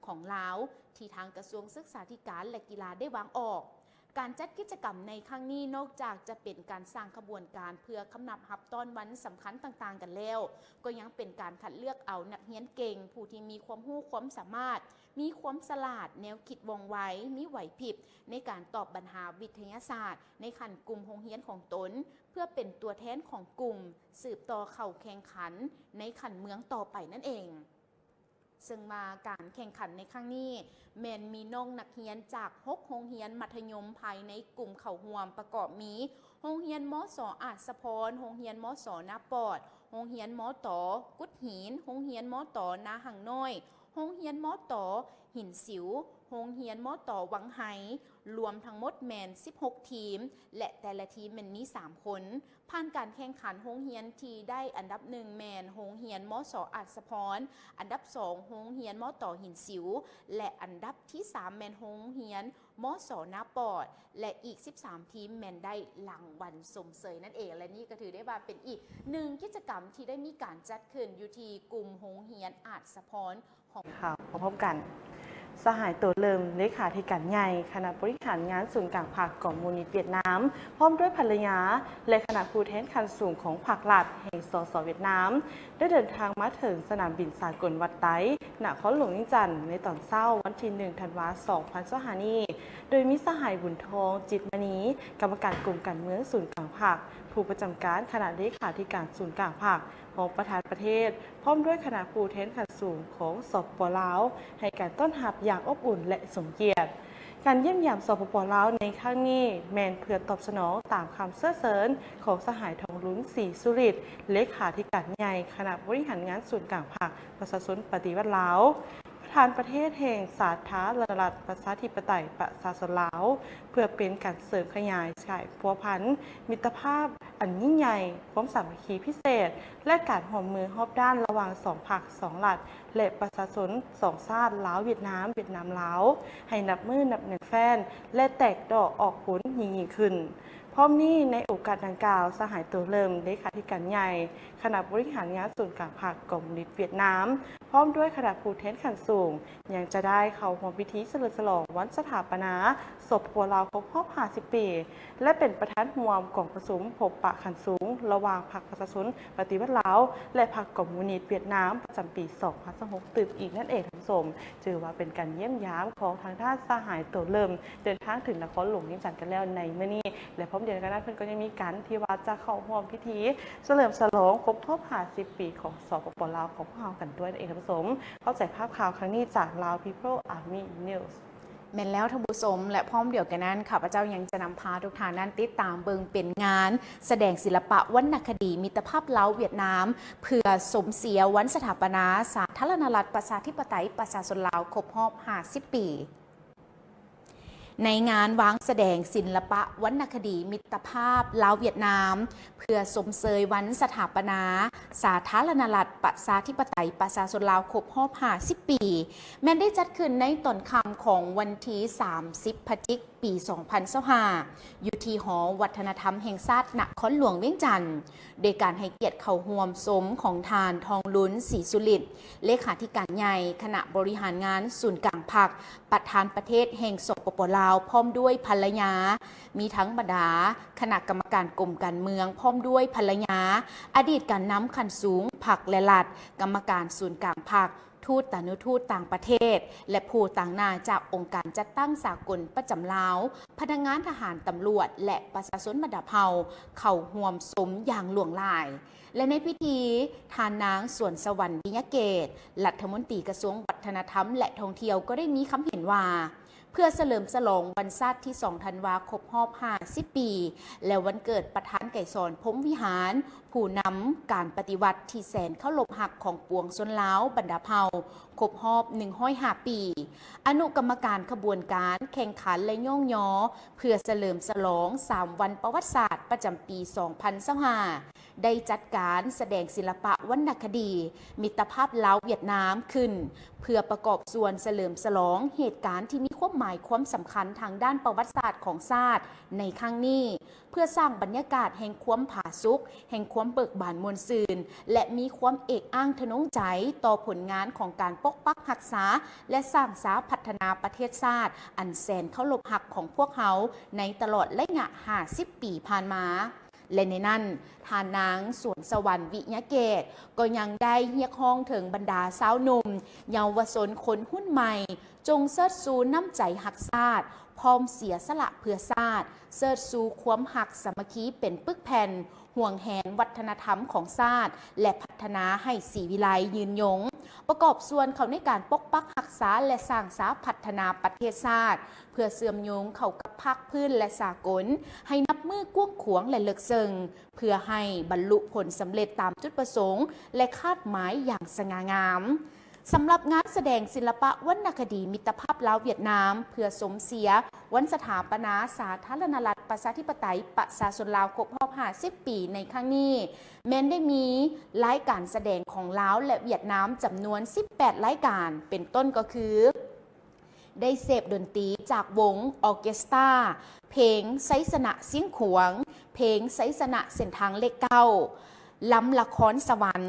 ຂອງລາວ ທີ່ທາງກະຊວງສຶກສາທິການ ແລະ ກິລາໄດ້ວາງອອກ. ການຈັດກິດຈະກຳໃນຄັ້ງນີ້ ນອກຈາກຈະເປັນການສ້າງຂະບວນການເພື່ອຄຳນັບຮັບຕ້ອນວັນສຳຄັນຕ່າງໆກັນແລ້ວ, ກໍຍັງເປັນການຄັດເລືອກເອົານັກຮຽນເກັ່ງ, ຜູ້ທີ່ມີຄວາມຮູ້ຄວາມສາມາດ, ມີຄວາມສະຫຼາດ, ແນວຄິດວ່ອງໄວ, ມີໄຫວພິບໃນການຕອບບັນຫາວິທະຍາສາດໃນຂັ້ນກຸ່ມໂຮງຮຽນຂອງຕົນ, ເພື່ອເປັນຕົວແທນຂອງກຸ່ມ ສືບຕໍ່ເຂົ້າແຂ່ງຂັນໃນຂັ້ນເມືອງຕໍ່ໄປນັ້ນເອງ. ເຊິ່ງວ່າການແຂ່ງຂັນໃນຄັ້ງນີ້ ແມ່ນມີນ້ອງນັກຮຽນຈາກຫົກໂຮງຮຽນມັດທະຍົມພາຍໃນກຸ່ມເຂົ້າຮ່ວມ ປະກອບມີ ໂຮງຮຽນ ມສ ອາດສະພອນ, ໂຮງຮຽນ ມສ ນາປອດ, ໂຮງຮຽນ ມຕ ກຸດຫີນ, ໂຮງຮຽນ ມຕ ນາຫັງນ້ອຍ, ໂຮງຮຽນ ມຕ ຫີນສິວ, ໂຮງຮຽນ ມຕ ວັງໄຮ, ລວມທັງໝົດແມ່ນສິບຫົກທີມ ແລະ ແຕ່ລະທີມແມ່ນມີສາມຄົນ. ຜ່ານການແຂ່ງຂັນ, ໂຮງຮຽນທີ່ໄດ້ອັນດັບໜຶ່ງແມ່ນໂຮງຮຽນ ມສ ອາດສະພອນ, ອັນດັບສອງ ໂຮງຮຽນ ມຕ ຫີນສິວ ແລະ ອັນດັບທີສາມແມ່ນໂຮງຮຽນ ມສ ນາປອດ ແລະ ອີກສິບສາມທີມແມ່ນໄດ້ລາງວັນຊົມເຊີຍນັ້ນເອງ. ແລະ ນີ້ກໍຖືໄດ້ວ່າເປັນອີກໜຶ່ງກິດຈະກຳທີ່ໄດ້ມີການຈັດຂຶ້ນຢູ່ທີ່ກຸ່ມໂຮງຮຽນອາດສະພອນ ຂອງເຮົາ ພ້ອມກັນ. ສະຫາຍ ໂຕເລີມ ເລຂາທິການໃຫຍ່ຄະນະບໍລິຫານງານສູນກາງພັກຄອມມູນິດຫວຽດນາມ ພ້ອມດ້ວຍພັນລະຍາ ແລະ ຄະນະຜູ້ແທນຂັ້ນສູງຂອງພັກລັດ ແຫ່ງ ສສ ຫວຽດນາມ ໄດ້ເດີນທາງມາເຖິງສະໜາມບິນສາກົນວັດໄຕ ນະຄອນຫຼວງວຽງຈັນ ໃນຕອນເຊົ້າວັນທີໜຶ່ງ ທັນວາ ສອງພັນຊາວຫ້ານີ້, ໂດຍມີສະຫາຍ ບຸນທອງ ຈິດມະນີ ກຳມະການກົມການເມືອງສູນກາງພັກ, ຜູ້ປະຈຳການຄະນະເລຂາທິການສູນກາງພັກ, ຮອງປະທານປະເທດ ພ້ອມດ້ວຍຄະນະຜູ້ແທນຂັ້ນສູງຂອງ ສປປ ລາວ ໃຫ້ການຕ້ອນຮັບຢ່າງອົບອຸ່ນ ແລະ ສົມກຽດ. ການຢ້ຽມຢາມ ສປປ ລາວ ໃນຄັ້ງນີ້ ແມ່ນເພື່ອຕອບສະໜອງຕາມຄຳເຊື້ອເຊີນຂອງສະຫາຍ ທອງລຸນ ສີສຸລິດ ເລຂາທິການໃຫຍ່ຄະນະບໍລິຫານງານສູນກາງພັກປະຊາຊົນປະຕິວັດລາວ, ປະທານປະເທດແຫ່ງສາທາລະນະລັດ ປະຊາທິປະໄຕ ປະຊາຊົນລາວ, ເພື່ອເປັນການເສີມຂະຫຍາຍສາຍພົວພັນມິດຕະພາບອັນຍິ່ງໃຫຍ່, ຄວາມສາມັກຄີພິເສດ ແລະ ການຮ່ວມມືຮອບດ້ານລະຫວ່າງສອງພັກສອງລັດ ແລະ ປະຊາຊົນສອງຊາດ ລາວ-ຫວຽດນາມ, ຫວຽດນາມ-ລາວ ໃຫ້ນັບມື້ນັບແໜ້ນແຟ້ນ ແລະ ແຕກດອກອອກຜົນຍິ່ງໆຂຶ້ນ. ພ້ອມນີ້, ໃນໂອກາດດັ່ງກ່າວ, ສະຫາຍ ໂຕເລີມ ເລຂາທິການໃຫຍ່ຄະນະບໍລິຫານງານສູນກາງພັກຄອມມູນິດຫວຽດນາມ ພ້ອມດ້ວຍຄະນະຜູ້ແທນຂັ້ນສູງ ຍັງຈະໄດ້ເຂົ້າຮ່ວມພິທີສະເຫຼີມສະຫຼອງວັນສະຖາປະນາ ສປປ ລາວ ຄົບຮອບຫ້າສິບປີ ແລະ ເປັນປະທານຮ່ວມກອງປະຊຸມພົບປະຂັ້ນສູງ ລະຫວ່າງພັກປະຊາຊົນປະຕິວັດລາວ ແລະ ພັກຄອມມູນິດຫວຽດນາມ ປະຈຳປີສອງພັນຊາວຫົກ ຕື່ມອີກນັ້ນເອງທ່ານຜູ້ຊົມ. ຖືວ່າເປັນການຢ້ຽມຢາມຂອງທາງທ່ານສະຫາຍ ໂຕເລີມ ເດີນທາງເຖິງນະຄອນຫຼວງວຽງຈັນກັນແລ້ວໃນມື້ນີ້ ແລະ ພ້ອມດຽວກັນນັ້ນ ເພິ່ນກໍຍັງມີການທີ່ວ່າຈະເຂົ້າຮ່ວມພິທີສະເຫຼີມສະຫຼອງຄົບຮອບຫ້າສິບປີຂອງ ສປປ ລາວ ຂອງພວກເຮົາກັນດ້ວຍນັ້ນເອງທ່ານຜູ້ຊົມ. ຂອບໃຈພາບຂ່າວຄັ້ງນີ້ຈາກ Lao People Army News. ແມ່ນແລ້ວທ່ານຜູ້ຊົມ ແລະ ພ້ອມດຽວກັນນັ້ນ ຂ້າພະເຈົ້າຍັງຈະນຳພາທຸກທ່ານນັ້ນຕິດຕາມເບິ່ງເປັນງານສະແດງສິລະປະວັນນະຄະດີມິດຕະພາບລາວ-ຫວຽດນາມ ເພື່ອຊົມເຊຍວັນສະຖາປະນາສາທາລະນະລັດ ປະຊາທິປະໄຕ ປະຊາຊົນລາວ ຄົບຮອບຫ້າສິບປີ. ໃນງານວາງສະແດງສິລະປະວັນນະຄະດີມິດຕະພາບລາວ-ຫວຽດນາມ ເພື່ອຊົມເຊີຍວັນສະຖາປະນາສາທາລະນະລັດ ປະຊາທິປະໄຕ ປະຊາຊົນລາວ ຄົບຮອບຫ້າສິບປີ ແມ່ນໄດ້ຈັດຂຶ້ນໃນຕອນຄ່ຳຂອງວັນທີສາມສິບ ພະຈິກ ປີສອງພັນຊາວຫ້າ ຢູ່ ທີ່ຫໍວັດທະນະທຳແຫ່ງຊາດນະຄອນຫຼວງວຽງຈັນ ໂດຍການໃຫ້ກຽດເຂົ້າຮ່ວມຊົມຂອງທ່ານ ທອງລຸນ ສີສຸລິດ ເລຂາທິການໃຫຍ່ຄະນະບໍລິຫານງານສູນກາງພັກ ປະທານປະເທດແຫ່ງ ສປປ ລາວ ພ້ອມດ້ວຍພັນລະຍາ, ມີທັງບັນດາຄະນະກຳມະການກົມການເມືອງ ພ້ອມດ້ວຍພັນລະຍາ, ອະດີດການນຳຂັ້ນສູງພັກ ແລະ ລັດ, ກຳມະການສູນກາງພັກ, ທູດຕານຸທູດຕ່າງປະເທດ ແລະ ຜູ້ຕາງໜ້າຈາກອົງການຈັດຕັ້ງສາກົນປະຈຳລາວ, ພະນັກງານທະຫານ, ຕຳຫຼວດ ແລະ ປະຊາຊົນບັນດາເຜົ່າ ເຂົ້າຮ່ວມຊົມຢ່າງຫຼວງຫຼາຍ. ແລະ ໃນພິທີ, ທ່ານນາງ ສວນສະຫວັນ ວິຍະເກດ ລັດຖະມົນຕີກະຊວງວັດທະນະທຳ ແລະ ທ່ອງທ່ຽວ ກໍໄດ້ມີຄຳເຫັນວ່າ, ເພື່ອສະເຫຼີມສະຫຼອງວັນຊາດທີສອງທັນວາ ຄົບຮອບຫ້າສິບປີ ແລະ ວັນເກີດປະທານໄກສອນ ພົມວິຫານ ຜູ້ນຳການປະຕິວັດທີ່ແສນເຄົາລົບຮັກຂອງປວງຊົນລາວບັນດາເຜົ່າ ຄົບຮອບໜຶ່ງຮ້ອຍຫ້າປີ, ອະນຸກຳມະການຂະບວນການແຂ່ງຂັນ ແລະ ຍ້ອງຍໍ ເພື່ອສະເຫຼີມສະຫຼອງສາມວັນປະຫວັດສາດປະຈຳປີສອງພັນຊາວຫ້າ ໄດ້ຈັດການສະແດງສິລະປະວັນນະຄະດີມິດຕະພາບລາວຫວຽດນາມຂຶ້ນ ເພື່ອປະກອບສ່ວນສະເຫຼີມສະຫຼອງເຫດການທີ່ມີຄວາມໝາຍຄວາມສຳຄັນທາງດ້ານປະຫວັດສາດຂອງຊາດໃນຄັ້ງນີ້, ເພື່ອສ້າງບັນຍາກາດແຫ່ງຄວາມຜາສຸກ, ແຫ່ງຄວາມເບີກບານມ່ວນຊື່ນ ແລະ ມີຄວາມເອກອ້າງທະນົງໃຈຕໍ່ຜົນງານຂອງການປົກປັກຮັກສາ ແລະ ສ້າງສາພັດທະນາປະເທດຊາດອັນແສນເຄົາລົບຮັກຂອງພວກເຮົາໃນຕະຫຼອດໄລຍະຫ້າສິບປີຜ່ານມາ. ແລະ ໃນນັ້ນ, ທ່ານນາງ ສວນສະຫວັນ ວິຍະເກດ ກໍຍັງໄດ້ຮຽກຮ້ອງເຖິງບັນດາຊາວໜຸ່ມ, ເຍົາວະຊົນຄົນຮຸ່ນໃໝ່, ຈົ່ງເຊີດຊູນ້ຳໃຈຮັກຊາດ, ພ້ອມເສຍສະຫຼະເພື່ອຊາດ, ເຊີດຊູຄວາມຮັກສາມັກຄີເປັນປຶກແຜ່ນ, ຫວງແຫນວັດທະນະທຳຂອງຊາດ ແລະ ພັດທະນາໃຫ້ສີວິໄລຍືນຍົງ, ປະກອບສ່ວນເຂົ້າໃນການປົກປັກຮັກສາ ແລະ ສ້າງສາພັດທະນາປະເທດຊາດ, ເພື່ອເຊື່ອມໂຍງເຂົ້າກັບພາກພື້ນ ແລະ ສາກົນ ໃຫ້ນັບມື້ກວ້າງຂວາງ ແລະ ເລິກເຊິ່ງ, ເພື່ອໃຫ້ບັນລຸຜົນສຳເລັດຕາມຈຸດປະສົງ ແລະ ຄາດໝາຍຢ່າງສະຫງ່າງາມ. ສຳລັບງານສະແດງສິລະປະວັນນະຄະດີມິດຕະພາບລາວຫວຽດນາມ ເພື່ອຊົມເຊຍວັນສະຖາປະນາສາທາລະນະລັດ ປະຊາທິປະໄຕ ປະຊາຊົນລາວ ຄົບຮອບຫ້າສິບປີໃນຄັ້ງນີ້ ແມ່ນໄດ້ມີລາຍການສະແດງຂອງລາວ ແລະ ຫວຽດນາມ ຈຳນວນສິບແປດລາຍການ ເປັນຕົ້ນກໍຄື ໄດ້ເສບດົນຕີຈາກວົງອໍເກສຕາ, ເພງໄຊຊະນະຊຽງຂວາງ, ເພງໄຊຊະນະເສັ້ນທາງເລກເກົ້າ, ລຳລະຄອນສະຫວັນ,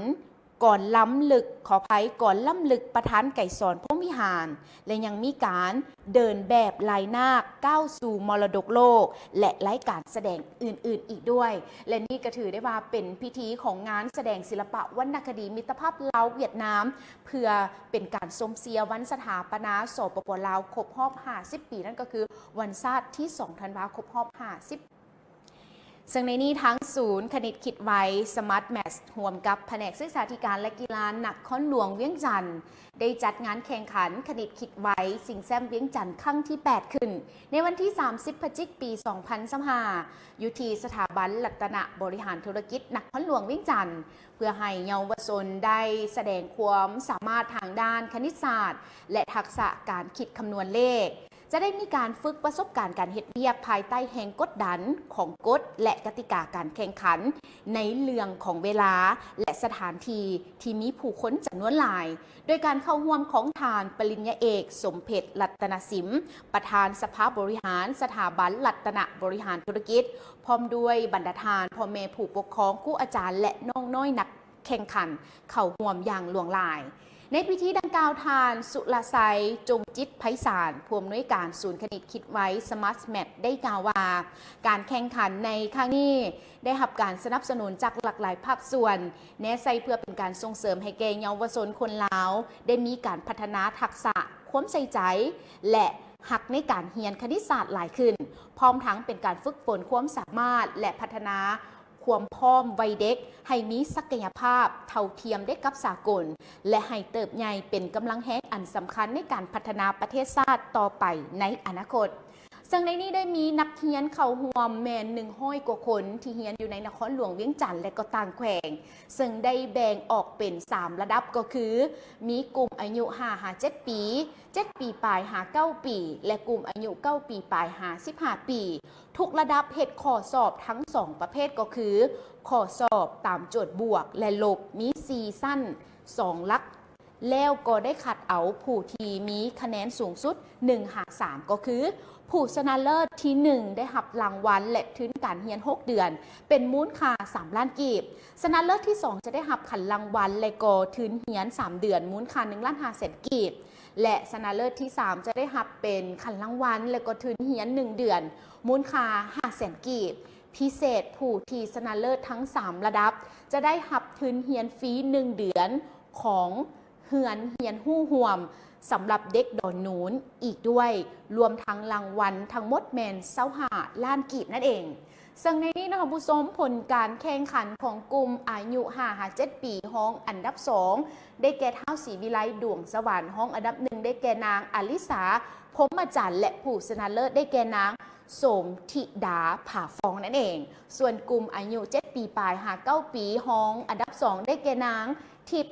ກອນລຳລຶກ, ຂໍອະໄພ, ກອນລຳລຶກປະທານໄກສອນ ພົມວິຫານ ແລະ ຍັງມີການເດີນແບບລາຍນາກກ້າວສູ່ມໍລະດົກໂລກ ແລະ ລາຍການສະແດງອື່ນໆອີກດ້ວຍ. ແລະ ນີ້ກໍຖືໄດ້ວ່າເປັນພິທີຂອງງານສະແດງສິລະປະວັນນະຄະດີມິດຕະພາບລາວຫວຽດນາມ ເພື່ອເປັນການຊົມເຊຍວັນສະຖາປະນາ ສປປ ລາວ ຄົບຮອບຫ້າສິບປີ ນັ້ນກໍຄືວັນຊາດທີສອງທັນວາ ຄົບຮອບຫ້າສິບ. ເຊິ່ງໃນນີ້ທາງສູນຄະນິດຄິດໄວ Smart Maths ຮ່ວມກັບພະແນກສຶກສາທິການ ແລະ ກິລານະຄອນຫຼວງວຽງຈັນ ໄດ້ຈັດງານແຂ່ງຂັນຄະນິດຄິດໄວ ຊິງແຊັມວຽງຈັນຄັ້ງທີແປດ ຂຶ້ນ ໃນວັນທີສາມສິບ ພະຈິກ ປີສອງພັນຊາວຫ້າ ຢູ່ທີ່ສະຖາບັນລັດຕະນະບໍລິຫານທຸລະກິດນະຄອນຫຼວງວຽງຈັນ ເພື່ອໃຫ້ເຍົາວະຊົນໄດ້ສະແດງຄວາມສາມາດທາງດ້ານຄະນິດສາດ ແລະ ທັກສະການຄິດຄຳນວນເລກ. ຈະໄດ້ມີການຝຶກປະສົບການການເຮັດວຽກພາຍໃຕ້ແຮງກົດດັນຂອງກົດ ແລະ ກະຕິກາການແຂ່ງຂັນ ໃນເລື່ອງຂອງເວລາ ແລະ ສະຖານທີ່ທີ່ມີຜູ້ຄົນຈຳນວນຫຼາຍ, ໂດຍການເຂົ້າຮ່ວມຂອງທ່ານປະລິນຍາເອກ ສົມເພັດ ລັດຕະນະສິມ ປະທານສະພາບໍລິຫານສະຖາບັນລັດຕະນະບໍລິຫານທຸລະກິດ ພ້ອມດ້ວຍບັນດາທ່ານ ພໍ່ແມ່ຜູ້ປົກຄອງ, ຄູອາຈານ ແລະ ນ້ອງນ້ອຍນັກແຂ່ງຂັນເຂົ້າຮ່ວມຢ່າງຫຼວງຫຼາຍ. ໃນພິທີດັ່ງກ່າວ, ທ່ານ ສຸລະໄຊ ຈົງຈິດໄພສານ ຜູ້ອຳນວຍການສູນຄະນິດຄິດໄວ Smart Maths ໄດ້ກ່າວວ່າ ການແຂ່ງຂັນໃນຄັ້ງນີ້ໄດ້ຮັບການສະໜັບສະໜູນຈາກຫຼາກຫຼາຍພາກສ່ວນ ແນໃສ່ເພື່ອເປັນການສົ່ງເສີມໃຫ້ແກ່ເຍົາວະຊົນຄົນລາວ ໄດ້ມີການພັດທະນາທັກສະ, ຄວາມໃສ່ໃຈ ແລະ ຮັກໃນການຮຽນຄະນິດສາດຫຼາຍຂຶ້ນ, ພ້ອມທັງເປັນການຝຶກຝົນຄວາມສາມາດ ແລະ ພັດທະນາຄວາມພ້ອມໄວເດັກໃຫ້ມີສັກກະຍະພາບເທົ່າທຽມໄດ້ກັບສາກົນ ແລະ ໃຫ້ເຕີບໃຫຍ່ເປັນກຳລັງແຮງອັນສຳຄັນໃນການພັດທະນາປະເທດຊາດຕໍ່ໄປໃນອະນາຄົດ. ເຊິ່ງໃນນີ້ໄດ້ມີນັກຮຽນເຂົ້າຮ່ວມແມ່ນໜຶ່ງຮ້ອຍກວ່າຄົນ ທີ່ຮຽນຢູ່ໃນນະຄອນຫຼວງວຽງຈັນ ແລະ ກໍຕ່າງແຂວງ, ເຊິ່ງໄດ້ແບ່ງອອກເປັນສາມລະດັບ ກໍຄື ມີກຸ່ມອາຍຸຫ້າຫາເຈັດປີ, ເຈັດປີປາຍຫາເກົ້າປີ ແລະ ກຸ່ມອາຍຸເກົ້າປີປາຍຫາສິບຫ້າປີ. ທຸກລະດັບເຮັດຂໍ້ສອບທັງສອງປະເພດ ກໍຄື ຂໍ້ສອບຕາມໂຈດບວກ ແລະ ລົບ ມີສີ່ຊັ້ນ ສອງຫຼັກ ແລ້ວກໍໄດ້ຄັດເອົາຜູ້ທີ່ມີຄະແນນສູງສຸດ ໜຶ່ງຫາສາມ ກໍຄື ຜູ້ຊະນະເລີດທີໜຶ່ງ ໄດ້ຮັບລາງວັນ ແລະ ທຶນການຮຽນຫົກເດືອນ ເປັນມູນຄ່າສາມລ້ານກີບ. ຊະນະເລີດທີສອງ ຈະໄດ້ຮັບຂັນລາງວັນ ແລະ ກໍທຶນຮຽນສາມເດືອນ ມູນຄ່າໜຶ່ງລ້ານຫ້າແສນກີບ ແລະ ຊະນະເລີດທີສາມ ຈະໄດ້ຮັບເປັນຂັນລາງວັນ ແລະ ກໍທຶນຮຽນໜຶ່ງເດືອນ ມູນຄ່າຫ້າແສນກີບ. ພິເສດ, ຜູ້ທີ່ຊະນະເລີດທັງສາມລະດັບ ຈະໄດ້ຮັບທຶນຮຽນຟຣີໜຶ່ງເດືອນຂອງ ເຮືອນຮຽນຮູ້ຮ່ວມສຳລັບເດັກດອນນູນອີກດ້ວຍ, ລວມທັງລາງວັນທັງໝົດແມ່ນຊາວຫ້າລ້ານກີບນັ້ນເອງ. ເຊິ່ງໃນນີ້ນະທ່ານຜູ້ຊົມ, ຜົນການແຂ່ງຂັນຂອງກຸ່ມອາຍຸຫ້າຫາເຈັດປີ ຮອງອັນດັບສອງ ໄດ້ແກ່ທ້າວ ສີວິໄລ ດວງສະຫວັນ, ຮອງອັນດັບໜຶ່ງ ໄດ້ແກ່ນາງ ອາລິສາ ພົມມະຈັນ ແລະ ຜູ້ຊະນະເລີດໄດ້ແກ່ນາງ ສົມທິດາ ຜາຟອງ ນັ້ນເອງ. ສ່ວນກຸ່ມອາຍຸເຈັດປີປາຍຫາເກົ້າປີ ຮອງອັນດັບສອງ ໄດ້ແກ່ນາງ ທິບ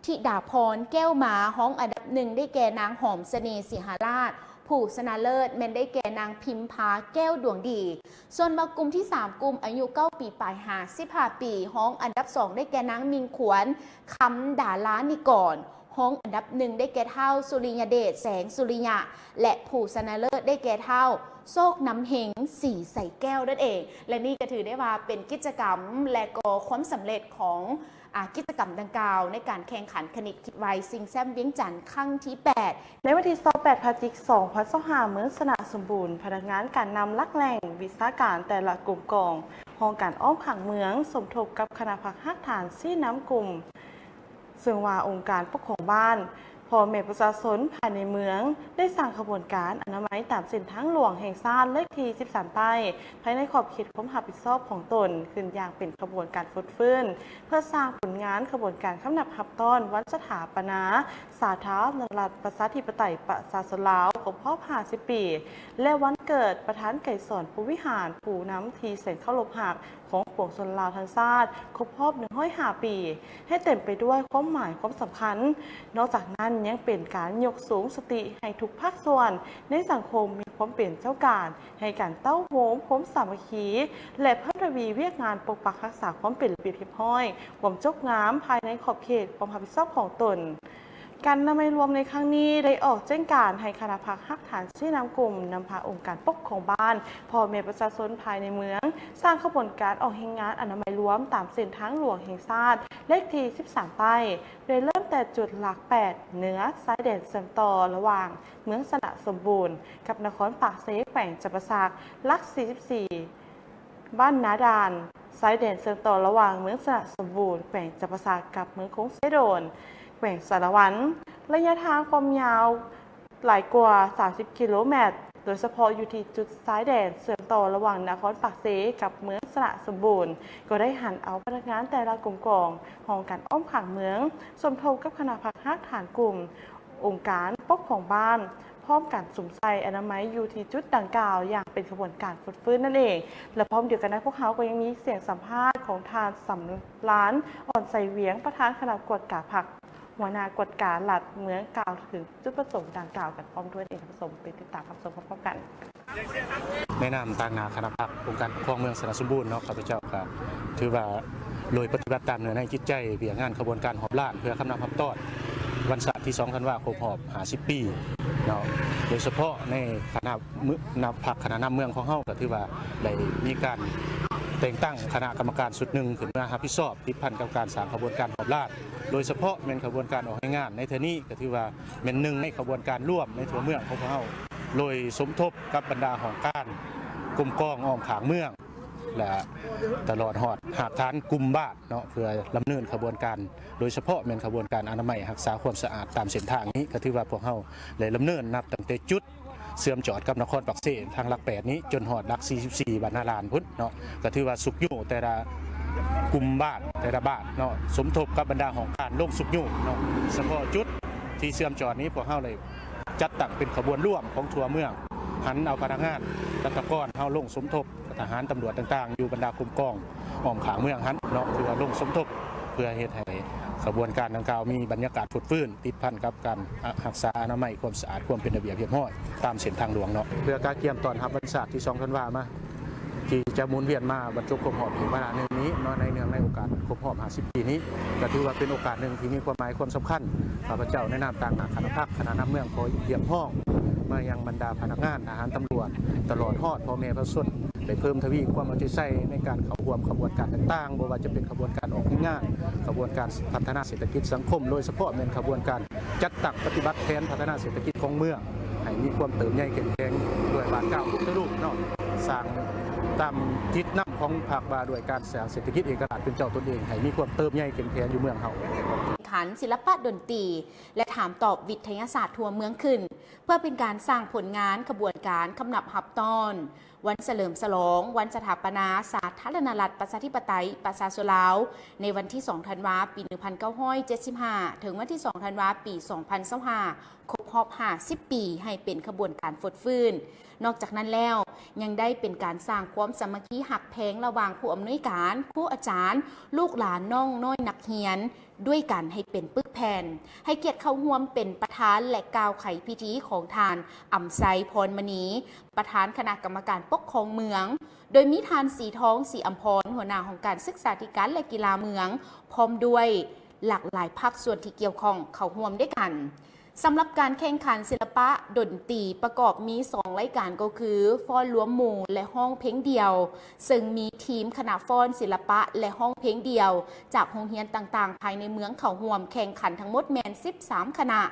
ທິດາພອນ ແກ້ວມາ, ຮອງອັນດັບໜຶ່ງ ໄດ້ແກ່ນາງ ຫອມສະເໜ່ ສີຫະລາດ, ຜູ້ຊະນະເລີດແມ່ນໄດ້ແກ່ນາງ ພິມພາ ແກ້ວດວງດີ. ສ່ວນວ່າກຸ່ມທີສາມ ກຸ່ມອາຍຸເກົ້າປີປາຍຫາສິບຫ້າປີ, ຮອງອັນດັບສອງ ໄດ້ແກ່ນາງ ມິ່ງຂວັນ ຄຳດາລານິກອນ, ຮອງອັນດັບໜຶ່ງ ໄດ້ແກ່ທ້າວ ສຸລິຍະເດດ ແສງສຸລິຍະ ແລະ ຜູ້ຊະນະເລີດໄດ້ແກ່ທ້າວ ໂຊກນຳເຮັງ ສີໃສແກ້ວ ນັ້ນເອງ. ແລະ ນີ້ກໍຖືໄດ້ວ່າເປັນກິດຈະກຳ ແລະ ກໍຄວາມສຳເລັດຂອງ ອາ ກິດຈະກຳດັ່ງກ່າວ ໃນການແຂ່ງຂັນຄະນິດຄິດໄວ ຊິງແຊັມວຽງຈັນ ຄັ້ງທີແປດ. ໃນວັນທີຊາວແປດ ພະຈິກ ສອງພັນຊາວຫ້າ ເມືອງຊະນະສົມບູນ, ພະນັກງານການນຳຫຼັກແຫຼ່ງວິຊາການແຕ່ລະກົມກອງ, ຫ້ອງການອ້ອມຂ້າງເມືອງ ສົມທົບກັບຄະນະພັກຮາກຖານຊີ້ນຳກຸ່ມ ເຊິ່ງວ່າອົງການປົກຄອງບ້ານ, ພໍ່ແມ່ປະຊາຊົນພາຍໃນເມືອງ ໄດ້ສ້າງຂະບວນການອະນາໄມຕາມເສັ້ນທາງຫຼວງແຫ່ງຊາດເລກທີສິບສາມໃຕ້ ພາຍໃນຂອບເຂດຄວາມຮັບຜິດຊອບຂອງຕົນ ຂຶ້ນຢ່າງເປັນຂະບວນການຟົດຟື້ນ ເພື່ອສ້າງຜົນງານຂະບວນການຄຳນັບຮັບຕ້ອນວັນສະຖາປະນາສາທາລະນະລັດ ປະຊາທິປະໄຕ ປະຊາຊົນລາວ ຄົບຮອບຫ້າສິບປີ ແລະ ວັນເກີດປະທານໄກສອນ ພົມວິຫານ ຜູ້ນຳທີ່ແສນເຄົາລົບຮັກ ຂອງປວງຊົນລາວທັງຊາດ ຄົບຮອບໜຶ່ງຮ້ອຍຫ້າປີ ໃຫ້ເຕັມໄປດ້ວຍຄວາມໝາຍຄວາມສຳຄັນ. ນອກຈາກນັ້ນຍັງເປັນການຍົກສູງສະຕິໃຫ້ທຸກພາກສ່ວນໃນສັງຄົມມີຄວາມເປັນເຈົ້າການ, ໃຫ້ການເຕົ້າໂຮມຄວາມສາມັກຄີ ແລະ ເພີ່ມທະວີວຽກງານປົກປັກຮັກສາຄວາມເປັນລະບຽບຮຽບຮ້ອຍ, ຄວາມຈົບງາມພາຍໃນຂອບເຂດຄວາມຮັບຜິດຊອບຂອງຕົນ. ການອະນາໄມລວມໃນຄັ້ງນີ້ໄດ້ອອກແຈ້ງການໃຫ້ຄະນະພັກຮາກຖານຊີ້ນຳກຸ່ມ, ນຳພາອົງການປົກຄອງບ້ານ, ພໍ່ແມ່ປະຊາຊົນພາຍໃນເມືອງ ສ້າງຂະບວນການອອກແຮງງານອະນາໄມລວມຕາມເສັ້ນທາງຫຼວງແຫ່ງຊາດເລກທີສິບສາມໃຕ້ ໂດຍເລີ່ມແຕ່ຈຸດຫຼັກແປດ ເໜືອຊາຍແດນເຊື່ອມຕໍ່ລະຫວ່າງເມືອງຊະນະສົມບູນກັບນະຄອນປາກເຊ ແຂວງຈຳປາສັກ, ຫຼັກສີ່ສິບສີ່ ບ້ານນາດ່ານ, ຊາຍແດນເຊື່ອມຕໍ່ລະຫວ່າງເມືອງຊະນະສົມບູນ ແຂວງຈຳປາສັກ ກັບເມືອງຄົງເຊໂດນ ແຂວງສາລະວັນ. ໄລຍະທາງຄວາມຍາວຫຼາຍກວ່າສາມສິບກິໂລແມັດ, ໂດຍສະເພາະຢູ່ທີ່ຈຸດຊາຍແດນເຊື່ອມຕໍ່ລະຫວ່າງນະຄອນປາກເຊກັບເມືອງຊະນະສົມບູນ ກໍໄດ້ຫັນເອົາພະນັກງານແຕ່ລະກົມກອງ, ຫ້ອງການອ້ອມຂ້າງເມືອງ, ສົມທົບກັບຄະນະພັກຮາກຖານກຸ່ມ, ອົງການປົກຄອງບ້ານ ພ້ອມກັນສຸມໃສ່ອະນາໄມຢູ່ທີ່ຈຸດດັ່ງກ່າວຢ່າງເປັນຂະບວນການຟົດຟື້ນນັ້ນເອງ. ແລະ ພ້ອມດຽວກັນນັ້ນ ພວກເຮົາກໍຍັງມີສຽງສຳພາດຂອງທ່ານ ສຳລານ ອ່ອນໄຊວຽງ ປະທານຄະນະກວດກາພັກ, ຫົວໜ້າກວດກາລັດເມືອງ ກ່າວເຖິງຈຸດປະສົງດັ່ງກ່າວກັນພ້ອມດ້ວຍເອງ. ທ່ານຜູ້ຊົມໄປຕິດຕາມຮັບຊົມພ້ອມໆກັນ. ໃນນາມຕາງໜ້າຄະນະພັກອົງການປົກຄອງເມືອງຊະນະສົມບູນເນາະ, ຂ້າພະເຈົ້າກໍຖືວ່າໂດຍປະຕິບັດຕາມເນື້ອໃນຈິດໃຈວຽກງານຂະບວນການຮອບລ້ານ ເພື່ອຄຳນັບຮັບຕ້ອນວັນຊາດທີສອງທັນວາ ຄົບຮອບຫ້າສິບປີເນາະ, ໂດຍສະເພາະໃນຄະນະນຳພັກຄະນະນຳເມືອງຂອງເຮົາ ກໍຖືວ່າໄດ້ມີການແຕ່ງຕັ້ງຄະນະກຳມະການຊຸດໜຶ່ງຂຶ້ນມາຮັບຜິດຊອບ ຕິດພັນກັບການສ້າງຂະບວນການຮອບລ້ານ, ໂດຍສະເພາະແມ່ນຂະບວນການອອກແຮງງານໃນເທື່ອນີ້ ກໍຖືວ່າແມ່ນໜຶ່ງໃນຂະບວນການລວມໃນທົ່ວເມືອງຂອງພວກເຮົາ ໂດຍສົມທົບກັບບັນດາຫ້ອງການ ກົມກອງອ້ອມຂ້າງເມືອງ ແລະ ຕະຫຼອດຮອດຮາກຖານກຸ່ມບ້ານເນາະ ເພື່ອດຳເນີນຂະບວນການ ໂດຍສະເພາະແມ່ນຂະບວນການອະນາໄມຮັກສາຄວາມສະອາດຕາມເສັ້ນທາງນີ້ ກໍຖືວ່າພວກເຮົາໄດ້ດຳເນີນນັບຕັ້ງແຕ່ຈຸດເຊື່ອມຈອດກັບນະຄອນປາກເຊທາງຫຼັກແປດນີ້ ຈົນຮອດຫຼັກສີ່ສິບສີ່ ບ້ານນາລານພຸ້ນເນາະ, ກໍຖືວ່າຊຸກຍູ້ແຕ່ລະກຸ່ມບ້ານ ແຕ່ລະບ້ານເນາະ ສົມທົບກັບບັນດາຫ້ອງການລົງຊຸກຍູ້ເນາະ. ສະເພາະຈຸດທີ່ເຊື່ອມຈອດນີ້ ພວກເຮົາໄດ້ ຈັດຕັ້ງເປັນຂະບວນລວມຂອງທົ່ວເມືອງ, ຫັນເອົາພະນັກງານລັດຖະກອນເຮົາລົງສົມທົບ ທະຫານ, ຕຳຫຼວດຕ່າງໆ ຢູ່ບັນດາກົມກອງອ້ອມຂ້າງເມືອງຫັ້ນເນາະ ຖືວ່າລົງສົມທົບ ເພື່ອເຮັດໃຫ້ຂະບວນການດັ່ງກ່າວມີບັນຍາກາດຟົດຟື້ນ ຕິດພັນກັບການ ອະ ຮັກສາອະນາໄມ, ຄວາມສະອາດ, ຄວາມເປັນລະບຽບຮຽບຮ້ອຍຕາມເສັ້ນທາງຫຼວງເນາະ. ເພື່ອກະກຽມຕ້ອນຮັບວັນຊາດທີສອງທັນວາມາ ທີ່ຈະໝູນວຽນມາບັນຈົບຄົບຮອບອີກວາລະໜຶ່ງນີ້ເນາະ ໃນເນື່ອງໃນໂອກາດຄົບຮອບຫ້າສິບປີນີ້ ກໍຖືວ່າເປັນໂອກາດໜຶ່ງທີ່ມີຄວາມໝາຍຄວາມສຳຄັນ. ຂ້າພະເຈົ້າໃນນາມຕາງໜ້າຄະນະພັກ ຄະນະນຳເມືອງ ຂໍຮຽກຮ້ອງມາຍັງບັນດາພະນັກງານ, ທະຫານ, ຕຳຫຼວດ ຕະຫຼອດຮອດພໍ່ແມ່ປະຊາຊົນ ໄດ້ເພີ່ມທະວີຄວາມເອົາໃຈໃສ່ໃນການເຂົ້າຮ່ວມຂະບວນການຕ່າງໆ, ບໍ່ວ່າຈະເປັນຂະບວນການອອກແຮງງານ, ຂະບວນການພັດທະນາເສດຖະກິດສັງຄົມ, ໂດຍສະເພາະແມ່ນຂະບວນການຈັດຕັ້ງປະຕິບັດແຜນພັດທະນາເສດຖະກິດຂອງເມືອງ ໃຫ້ມີຄວາມເຕີບໃຫຍ່ເຂັ້ມແຂງ ດ້ວຍບາດກ້າວພຸດທະລຸເນາະ, ສ້າງຕາມທິດນຳຂອງພັກວ່າດ້ວຍການສ້າງເສດຖະກິດເອກະລາດເປັນເຈົ້າຕົນເອງ ໃຫ້ມີຄວາມເຕີບໃຫຍ່ເຂັ້ມແຂງຢູ່ເມືອງເຮົາ. ແຂ່ງຂັນສິລະປະດົນຕີ ແລະ ຖາມຕອບວິທະຍາສາດທົ່ວເມືອງຂຶ້ນ ເພື່ອເປັນການສ້າງຜົນງານຂະບວນການຄຳນັບຮັບຕ້ອນ ວັນສະເຫຼີມສະຫຼອງວັນສະຖາປະນາສາທາລະນະລັດ ປະຊາທິປະໄຕ ປະຊາຊົນລາວ ໃນວັນທີສອງ ທັນວາ ປີໜຶ່ງພັນເກົ້າຮ້ອຍເຈັດສິບຫ້າ ເຖິງວັນທີສອງ ທັນວາ ປີສອງພັນຊາວຫ້າ ຄົບຮອບຫ້າສິບປີ ໃຫ້ເປັນຂະບວນການຟົດຟື້ນ. ນອກຈາກນັ້ນແລ້ວ ຍັງໄດ້ເປັນການສ້າງຄວາມສາມັກຄີຮັກແພງລະຫວ່າງຜູ້ອຳນວຍການ, ຄູອາຈານ, ລູກຫຼານ, ນ້ອງນ້ອຍນັກຮຽນ ດ້ວຍກັນໃຫ້ເປັນປຶກແຜ່ນ, ໃຫ້ກຽດເຂົ້າຮ່ວມເປັນປະທານ ແລະ ກ່າວໄຂພິທີຂອງທ່ານ ອຳໄຊ ພອນມະນີ ປະທານຄະນະກຳມະການປົກຄອງເມືອງ, ໂດຍມີທ່ານ ສີທອງ ສີອຳພອນ ຫົວໜ້າຫ້ອງການສຶກສາທິການ ແລະ ກິລາເມືອງ ພ້ອມດ້ວຍຫຼາກຫຼາຍພາກສ່ວນທີ່ກ່ຽວຂ້ອງເຂົ້າຮ່ວມດ້ວຍກັນ. ສຳລັບການແຂ່ງຂັນສິລະປະດົນຕີປະກອບມີສອງລາຍການ ກໍຄືຟ້ອນລວມໝູ່ ແລະ ຮ້ອງເພງດຽວ, ເຊິ່ງມີທີມຄະນະຟ້ອນສິລະປະ ແລະ ຮ້ອງເພງດຽວ ຈາກໂຮງຮຽນຕ່າງໆ ພາຍໃນເມືອງເຂົ້າຮ່ວມແຂ່ງຂັນທັງໝົດແມ່ນສິບສາມຄະນະ.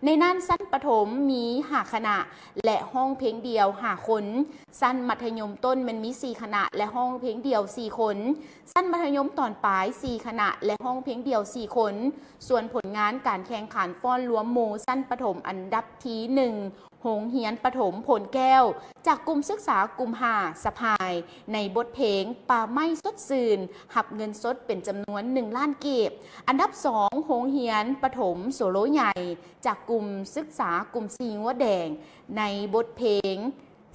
ໃນນັ້ນຊັ້ນປະຖົມມີຫ້າຄະນະ ແລະ ຮ້ອງເພງດຽວຫ້າຄົນ, ຊັ້ນມັດທະຍົມຕົ້ນແມ່ນມີສີ່ຄະນະ ແລະ ຮ້ອງເພງດຽວສີ່ຄົນ, ຊັ້ນມັດທະຍົມຕອນປາຍສີ່ຄະນະ ແລະ ຮ້ອງເພງດຽວສີ່ຄົນ. ສ່ວນຜົນງານການແຂ່ງຂັນຟ້ອນລວມໝູ່ຊັ້ນປະຖົມອັນດັບທີໜຶ່ງ ໂຮງຮຽນປະຖົມໂພນແກ້ວ ຈາກກຸ່ມສຶກສາກຸ່ມຫ້າ ສະພາຍ ໃນບົດເພງ ປ່າໄມ້ສົດຊື່ນ ຮັບເງິນສົດເປັນຈຳນວນໜຶ່ງລ້ານກີບ. ອັນດັບສອງ ໂຮງຮຽນປະຖົມໂສໂລໃຫຍ່ ຈາກກຸ່ມສຶກສາກຸ່ມສີ່ງົວແດງ ໃນບົດເພງ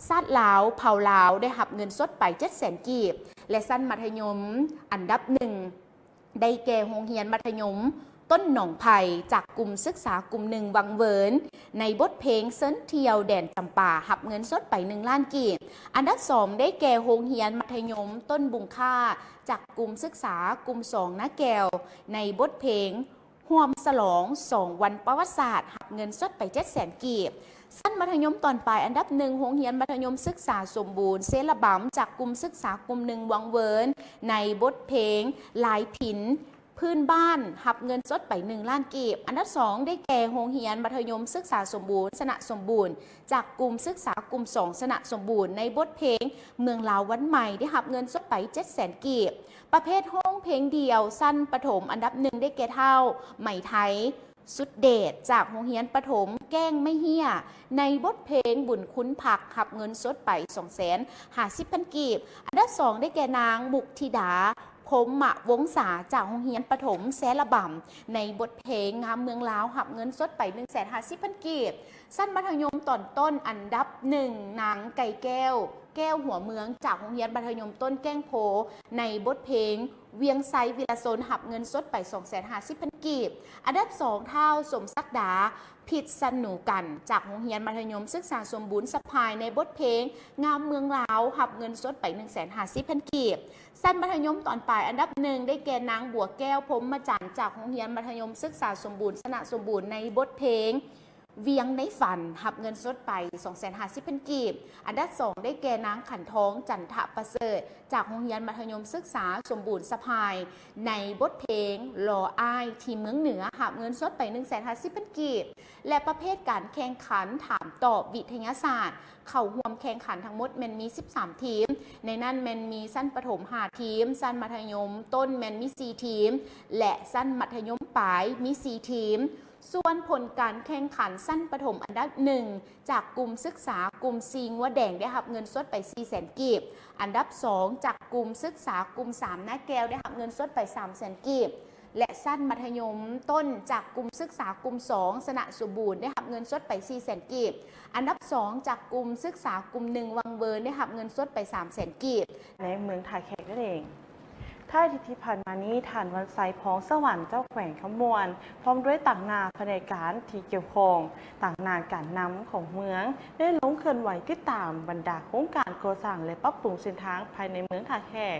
ຊາດລາວເຜົ່າລາວ ໄດ້ຮັບເງິນສົດໄປເຈັດແສນກີບ ແລະ ຊັ້ນມັດທະຍົມອັນດັບໜຶ່ງ ໄດ້ແກ່ໂຮງຮຽນມັດທະຍົມຕົ້ນໜອງໄຜ່ ຈາກກຸ່ມສຶກສາກຸ່ມໜຶ່ງວັງເວີນ ໃນບົດເພງເຊີນທ່ຽວແດນຈຳປາ ຮັບເງິນສົດໄປໜຶ່ງລ້ານກີບ. ອັນດັບສອງ ໄດ້ແກ່ໂຮງຮຽນມັດທະຍົມຕົ້ນບຸງຄ້າ ຈາກກຸ່ມສຶກສາກຸ່ມສອງນາແກ້ວ ໃນບົດເພງ ຮ່ວມສະຫຼອງສອງວັນປະຫວັດສາດ ຮັບເງິນສົດໄປເຈັດແສນກີບ. ຊັ້ນມັດທະຍົມຕອນປາຍອັນດັບໜຶ່ງ ໂຮງຮຽນມັດທະຍົມສຶກສາສົມບູນເຊລະບຳ ຈາກກຸ່ມສຶກສາກຸ່ມໜຶ່ງວັງເວີນ ໃນບົດເພງລາຍພິນພື້ນບ້ານ ຮັບເງິນສົດໄປໜຶ່ງລ້ານກີບ. ອັນດັບສອງ ໄດ້ແກ່ໂຮງຮຽນມັດທະຍົມສຶກສາສົມບູນຊະນະສົມບູນ ຈາກກຸ່ມສຶກສາກຸ່ມສອງຊະນະສົມບູນ ໃນບົດເພງເມືອງລາວວັນໃໝ່ ໄດ້ຮັບເງິນສົດໄປເຈັດແສນກີບ. ປະເພດຮ້ອງເພງດຽວ ຊັ້ນປະຖົມອັນດັບໜຶ່ງ ໄດ້ແກ່ທ້າວ ໄມໄທ ສຸດເດດ ຈາກໂຮງຮຽນປະຖົມແກ້ງໄມ້ເຫ້ຍ ໃນບົດເພງບຸນຄຸນພັກ ຮັບເງິນສົດໄປສອງແສນຫ້າສິບພັນກີບ. ອັນດັບສອງ ໄດ້ແກ່ນາງ ມຸກທິດາ ພົມມະວົງສາ ຈາກໂຮງຮຽນປະຖົມແຊລະບຳ ໃນບົດເພງງາມເມືອງລາວ ຮັບເງິນສົດໄປໜຶ່ງແສນຫ້າສິບພັນກີບ. ຊັ້ນມັດທະຍົມຕອນຕົ້ນອັນດັບໜຶ່ງ ນາງ ໄກ່ແກ້ວ ແກ້ວຫົວເມືອງ ຈາກໂຮງຮຽນມັດທະຍົມຕົ້ນແກ້ງໂພ ໃນບົດເພງວຽງໄຊວິລະຊົນ ຮັບເງິນສົດໄປສອງແສນຫ້າສິບພັນກີບ. ອັນດັບສອງ ທ້າວ ສົມສັກດາ ພິດສະໜູກັນ ຈາກໂຮງຮຽນມັດທະຍົມສຶກສາສົມບູນສະພາຍ ໃນບົດເພງງາມເມືອງລາວ ຮັບເງິນສົດໄປໜຶ່ງແສນຫ້າສິບພັນກີບ. ຊັ້ນມັດທະຍົມຕອນປາຍອັນດັບໜຶ່ງ ໄດ້ແກ່ນາງ ບົວແກ້ວ ພົມມະຈັນ ຈາກໂຮງຮຽນມັດທະຍົມສຶກສາສົມບູນຊະນະສົມບູນ ໃນບົດເພງ ວຽງໃນຝັນ ຮັບເງິນສົດໄປສອງແສນຫ້າສິບພັນກີບ. ອັນດັບສອງ ໄດ້ແກ່ນາງ ຂັນທອງ ຈັນທະປະເສີດ ຈາກໂຮງຮຽນມັດທະຍົມສຶກສາສົມບູນສະພາຍ ໃນບົດເພງ ລໍອ້າຍທີ່ເມືອງເໜືອ ຮັບເງິນສົດໄປໜຶ່ງແສນຫ້າສິບພັນກີບ. ແລະ ປະເພດການແຂ່ງຂັນຖາມຕອບວິທະຍາສາດ ເຂົ້າຮ່ວມແຂ່ງຂັນທັງໝົດແມ່ນມີສິບສາມທີມ, ໃນນັ້ນແມ່ນມີຊັ້ນປະຖົມຫ້າທີມ, ຊັ້ນມັດທະຍົມຕົ້ນແມ່ນມີສີ່ທີມ ແລະ ຊັ້ນມັດທະຍົມປາຍມີສີ່ທີມ. ສ່ວນຜົນການແຂ່ງຂັນຊັ້ນປະຖົມອັນດັບໜຶ່ງ ຈາກກຸ່ມສຶກສາກຸ່ມສີ່ງົວແດງ ໄດ້ຮັບເງິນສົດໄປສີ່ແສນກີບ, ອັນດັບສອງ ຈາກກຸ່ມສຶກສາກຸ່ມສາມນາແກ້ວ ໄດ້ຮັບເງິນສົດໄປສາມແສນກີບ ແລະ ຊັ້ນມັດທະຍົມຕົ້ນ ຈາກກຸ່ມສຶກສາກຸ່ມສອງຊະນະສົມບູນ ໄດ້ຮັບເງິນສົດໄປສີ່ແສນກີບ, ອັນດັບສອງ ຈາກກຸ່ມສຶກສາກຸ່ມໜຶ່ງວັງເວີນ ໄດ້ຮັບເງິນສົດໄປສາມແສນກີບ. ໃນເມືອງທ່າແຂກນັ້ນເອງ. ທ້າຍທິດທີ່ຜ່ານມານີ້, ທ່ານວັນໄຊ ພອງສະຫວັນ ເຈົ້າແຂວງຄຳມ່ວນ ພ້ອມດ້ວຍຕາງໜ້າພະແນກການທີ່ກ່ຽວຂ້ອງ, ຕາງໜ້າການນຳຂອງເມືອງ ໄດ້ລົງເຄື່ອນໄຫວຕິດຕາມບັນດາໂຄງການກໍ່ສ້າງ ແລະ ປັບປຸງເສັ້ນທາງພາຍໃນເມືອງທ່າແຂກ,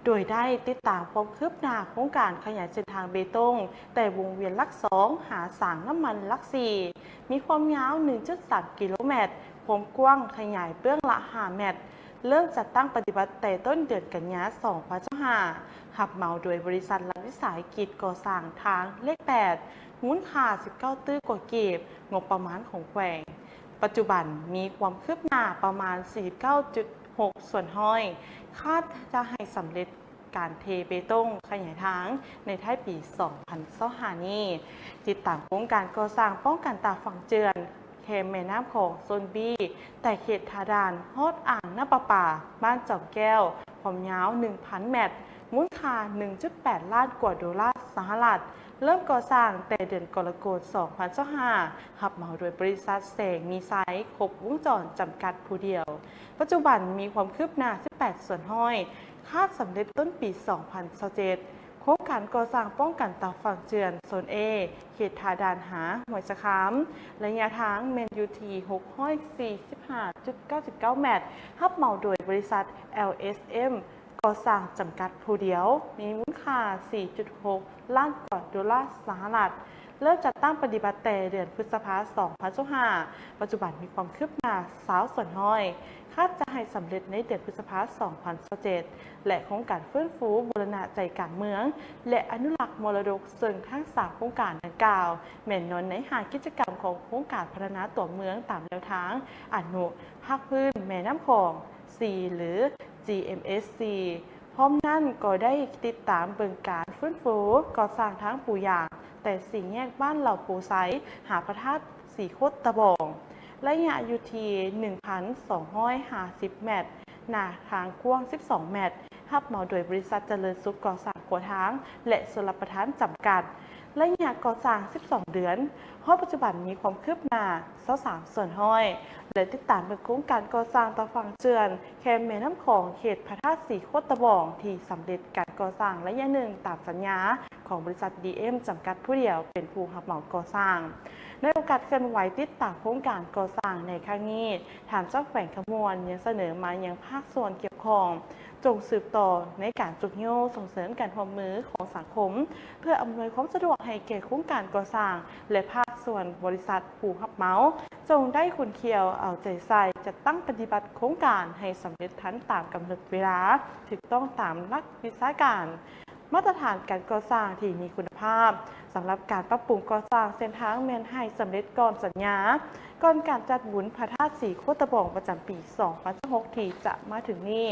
ໂດຍໄດ້ຕິດຕາມຄວາມຄືບໜ້າໂຄງການຂະຫຍາຍເສັ້ນທາງເບຕົງ ແຕ່ວົງວຽນຫຼັກສອງ ຫາສາງນ້ຳມັນຫຼັກສີ່, ມີຄວາມຍາວ ໜຶ່ງຈຸດສາມ ກິໂລແມັດ, ຄວາມກວ້າງຂະຫຍາຍເບື້ອງລະ ຫ້າແມັດ, ເລີ່ມຈັດຕັ້ງປະຕິບັດແຕ່ຕົ້ນເດືອນກັນຍາ ສອງພັນຊາວຫ້າ, ຮັບເໝົາໂດຍບໍລິສັດລັດວິສາຫະກິດກໍ່ສ້າງທາງເລກແປດ, ມູນຄ່າ ສິບເກົ້າຕື້ກວ່າກີບ, ງົບປະມານຂອງແຂວງ. ປັດຈຸບັນມີຄວາມຄືບໜ້າປະມານ ສີ່ສິບເກົ້າຈຸດຫົກສ່ວນຮ້ອຍ, ຄາດຈະໃຫ້ສຳເລັດການເທເບຕົງຂະຫຍາຍທາງໃນທ້າຍປີ ສອງພັນຊາວຫ້ານີ້. ຕິດຕາມໂຄງການກໍ່ສ້າງປ້ອງກັນຕາຝັ່ງເຈື່ອນ ແຄມແມ່ນ້ຳຂອງໂຊນ B ແຕ່ເຂດທ່າດ່ານຮອດອ່າງນ້ຳປະປາບ້ານຈອມແກ້ວ, ຄວາມຍາວ ໜຶ່ງພັນແມັດ, ມູນຄ່າ ໜຶ່ງຈຸດແປດລ້ານກວ່າໂດລາສະຫະລັດ, ເລີ່ມກໍ່ສ້າງແຕ່ເດືອນກໍລະກົດ ສອງພັນຊາວຫ້າ, ຮັບເໝົາໂດຍບໍລິສັດແສງມີໄຊ ຄົບວົງຈອນ ຈຳກັດຜູ້ດຽວ. ປັດຈຸບັນມີຄວາມຄືບໜ້າ ສິບແປດສ່ວນຮ້ອຍ, ຄາດສຳເລັດຕົ້ນປີ ສອງພັນຊາວເຈັດ. ໂຄງການກໍ່ສ້າງປ້ອງກັນຕາຝັ່ງເຈື່ອນ ໂຊນ A ເຂດທ່າດ່ານຫາຫ້ວຍສະຄາມ, ໄລຍະທາງແມ່ນຢູ່ທີ່ ຫົກຮ້ອຍສີ່ສິບຫ້າຈຸດເກົ້າສິບເກົ້າແມັດ, ຮັບເໝົາໂດຍບໍລິສັດ LSM ກໍ່ສ້າງ ຈຳກັດຜູ້ດຽວ, ມີມູນຄ່າ ສີ່ຈຸດຫົກລ້ານກວ່າໂດລາສະຫະລັດ, ເລີ່ມຈັດຕັ້ງປະຕິບັດແຕ່ເດືອນພຶດສະພາ ສອງພັນຊາວຫ້າ, ປັດຈຸບັນມີຄວາມຄືບໜ້າ ຊາວສ່ວນຮ້ອຍ, ຄາດຈະໃຫ້ສຳເລັດໃນເດືອນພຶດສະພາ ສອງພັນຊາວເຈັດ ແລະ ໂຄງການຟື້ນຟູບູລະນະໃຈກາງເມືອງ ແລະ ອະນຸລັກມໍລະດົກ, ເຊິ່ງທັງສາມໂຄງການດັ່ງກ່າວ ແມ່ນນອນໃນຫ້າກິດຈະກຳຂອງໂຄງການພັດທະນາຕົວເມືອງຕາມແນວທາງອະນຸຮັກພື້ນແມ່ນ້ຳຂອງ ສີ່ ຫຼື GMSC. ພ້ອມນັ້ນກໍໄດ້ຕິດຕາມເບິ່ງການຟື້ນຟູກໍ່ສ້າງທາງປູຢາງ ແຕ່ສີ່ແຍກບ້ານເຫຼົ່າໂພໄຊ ຫາພະທາດສີໂຄດຕະບອງ, ໄລຍະຢູ່ທີ່ ໜຶ່ງພັນສອງຮ້ອຍຫ້າສິບແມັດ, ໜ້າທາງກວ້າງ ສິບສອງແມັດ, ຮັບເໝົາໂດຍບໍລິສັດຈະເລີນສຸກກໍ່ສ້າງຂົວທາງ ແລະ ຊົນລະປະທານ ຈຳກັດ, ໄລຍະກໍ່ສ້າງ ສິບສອງເດືອນ, ຮອດປັດຈຸບັນມີຄວາມຄືບໜ້າ ຊາວສາມສ່ວນຮ້ອຍ ແລະ ຕິດຕາມເບິ່ງໂຄງການກໍ່ສ້າງຕາຝັ່ງເຈື່ອນ ແຄມແມ່ນ້ຳຂອງເຂດພະທາດສີໂຄດຕະບອງ ທີ່ສຳເລັດການກໍ່ສ້າງໄລຍະໜຶ່ງຕາມສັນຍາຂອງບໍລິສັດ ດີເອັມ ຈຳກັດຜູ້ດຽວເປັນຜູ້ຮັບເໝົາກໍ່ສ້າງ. ໃນໂອກາດເຄື່ອນໄຫວຕິດຕາມໂຄງການກໍ່ສ້າງໃນຄັ້ງນີ້, ທ່ານເຈົ້າແຂວງຄຳມ່ວນຍັງສະເໜີມາຍັງພາກສ່ວນກ່ຽວຂ້ອງ ຈົ່ງສືບຕໍ່ໃນການຊຸກຍູ້ສົ່ງເສີມການຮ່ວມມືຂອງສັງຄົມ ເພື່ອອຳນວຍຄວາມສະດວກໃຫ້ແກ່ໂຄງການກໍ່ສ້າງ ແລະ ພາກສ່ວນບໍລິສັດຜູ້ຮັບເໝົາ ຈົ່ງໄດ້ຂຸ້ນຂ້ຽວເອົາໃຈໃສ່ຈັດຕັ້ງປະຕິບັດໂຄງການໃຫ້ສຳເລັດທັນຕາມກຳນົດເວລາ, ຖືກຕ້ອງຕາມຫຼັກວິຊາການ, ມາດຕະຖານການກໍ່ສ້າງທີ່ມີຄຸນນະພາບ. ສຳລັບການປັບປຸງກໍ່ສ້າງເສັ້ນທາງແມ່ນໃຫ້ສຳເລັດກ່ອນສັນຍາ, ກ່ອນການຈັດບຸນພະທາດສີໂຄດຕະບອງປະຈຳປີ ສອງພັນຊາວຫົກ ທີ່ຈະມາເຖິງນີ້,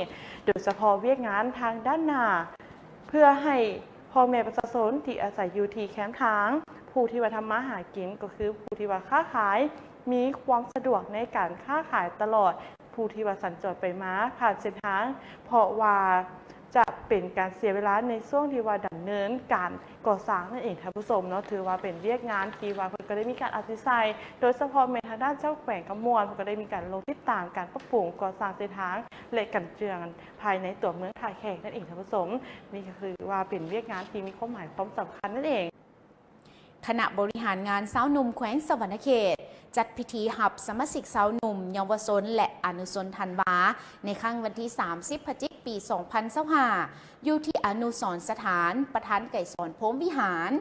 ໂດຍສະເພາະວຽກງານທາງດ້ານໜ້າ ເພື່ອໃຫ້ພໍ່ແມ່ປະຊາຊົນທີ່ອາໄສຢູ່ທີ່ແຄມທາງ, ຜູ້ທີ່ວ່າທຳມາຫາກິນ ກໍຄືຜູ້ທີ່ວ່າຄ້າຂາຍ ມີຄວາມສະດວກໃນການຄ້າຂາຍຕະຫຼອດ, ຜູ້ທີ່ວ່າສັນຈອນໄປມາຜ່ານເສັ້ນທາງ, ເພາະວ່າຈະເປັນການເສຍເວລາໃນຊ່ວງທີ່ວ່າດຳເນີນການກໍ່ສ້າງນັ້ນເອງ ທ່ານຜູ້ຊົມເນາະ. ຖືວ່າເປັນວຽກງານທີ່ວ່າເພິ່ນກໍໄດ້ມີການເອົາໃຈໃສ່, ໂດຍສະເພາະແມ່ນທາງດ້ານເຈົ້າແຂວງຄຳມ່ວນ ເພິ່ນກໍໄດ້ມີການລົງຕິດຕາມການປັບປຸງກໍ່ສ້າງເສັ້ນທາງ ແລະ ການເຈື່ອນ ພາຍໃນຕົວເມືອງທ່າແຂກນັ້ນເອງ ທ່ານຜູ້ຊົມ. ນີ້ກໍຄືວ່າເປັນວຽກງານທີ່ມີຄວາມໝາຍຄວາມສຳຄັນນັ້ນເອງ. ຄະນະບໍລິຫານງານຊາວໜຸ່ມແຂວງສະຫວັນນະເຂດ ຈັດພິທີຮັບສະມາຊິກຊາວໜຸ່ມ, ເຍົາວະຊົນ ແລະ ອະນຸຊົນທັນວາ ໃນຄັ້ງວັນທີ ສາມສິບ ພະຈິກ ປີ ສອງພັນຊາວຫ້າ ຢູ່ທີ່ອະນຸສອນສະຖານປະທານໄກສອນ ພົມວິຫານ.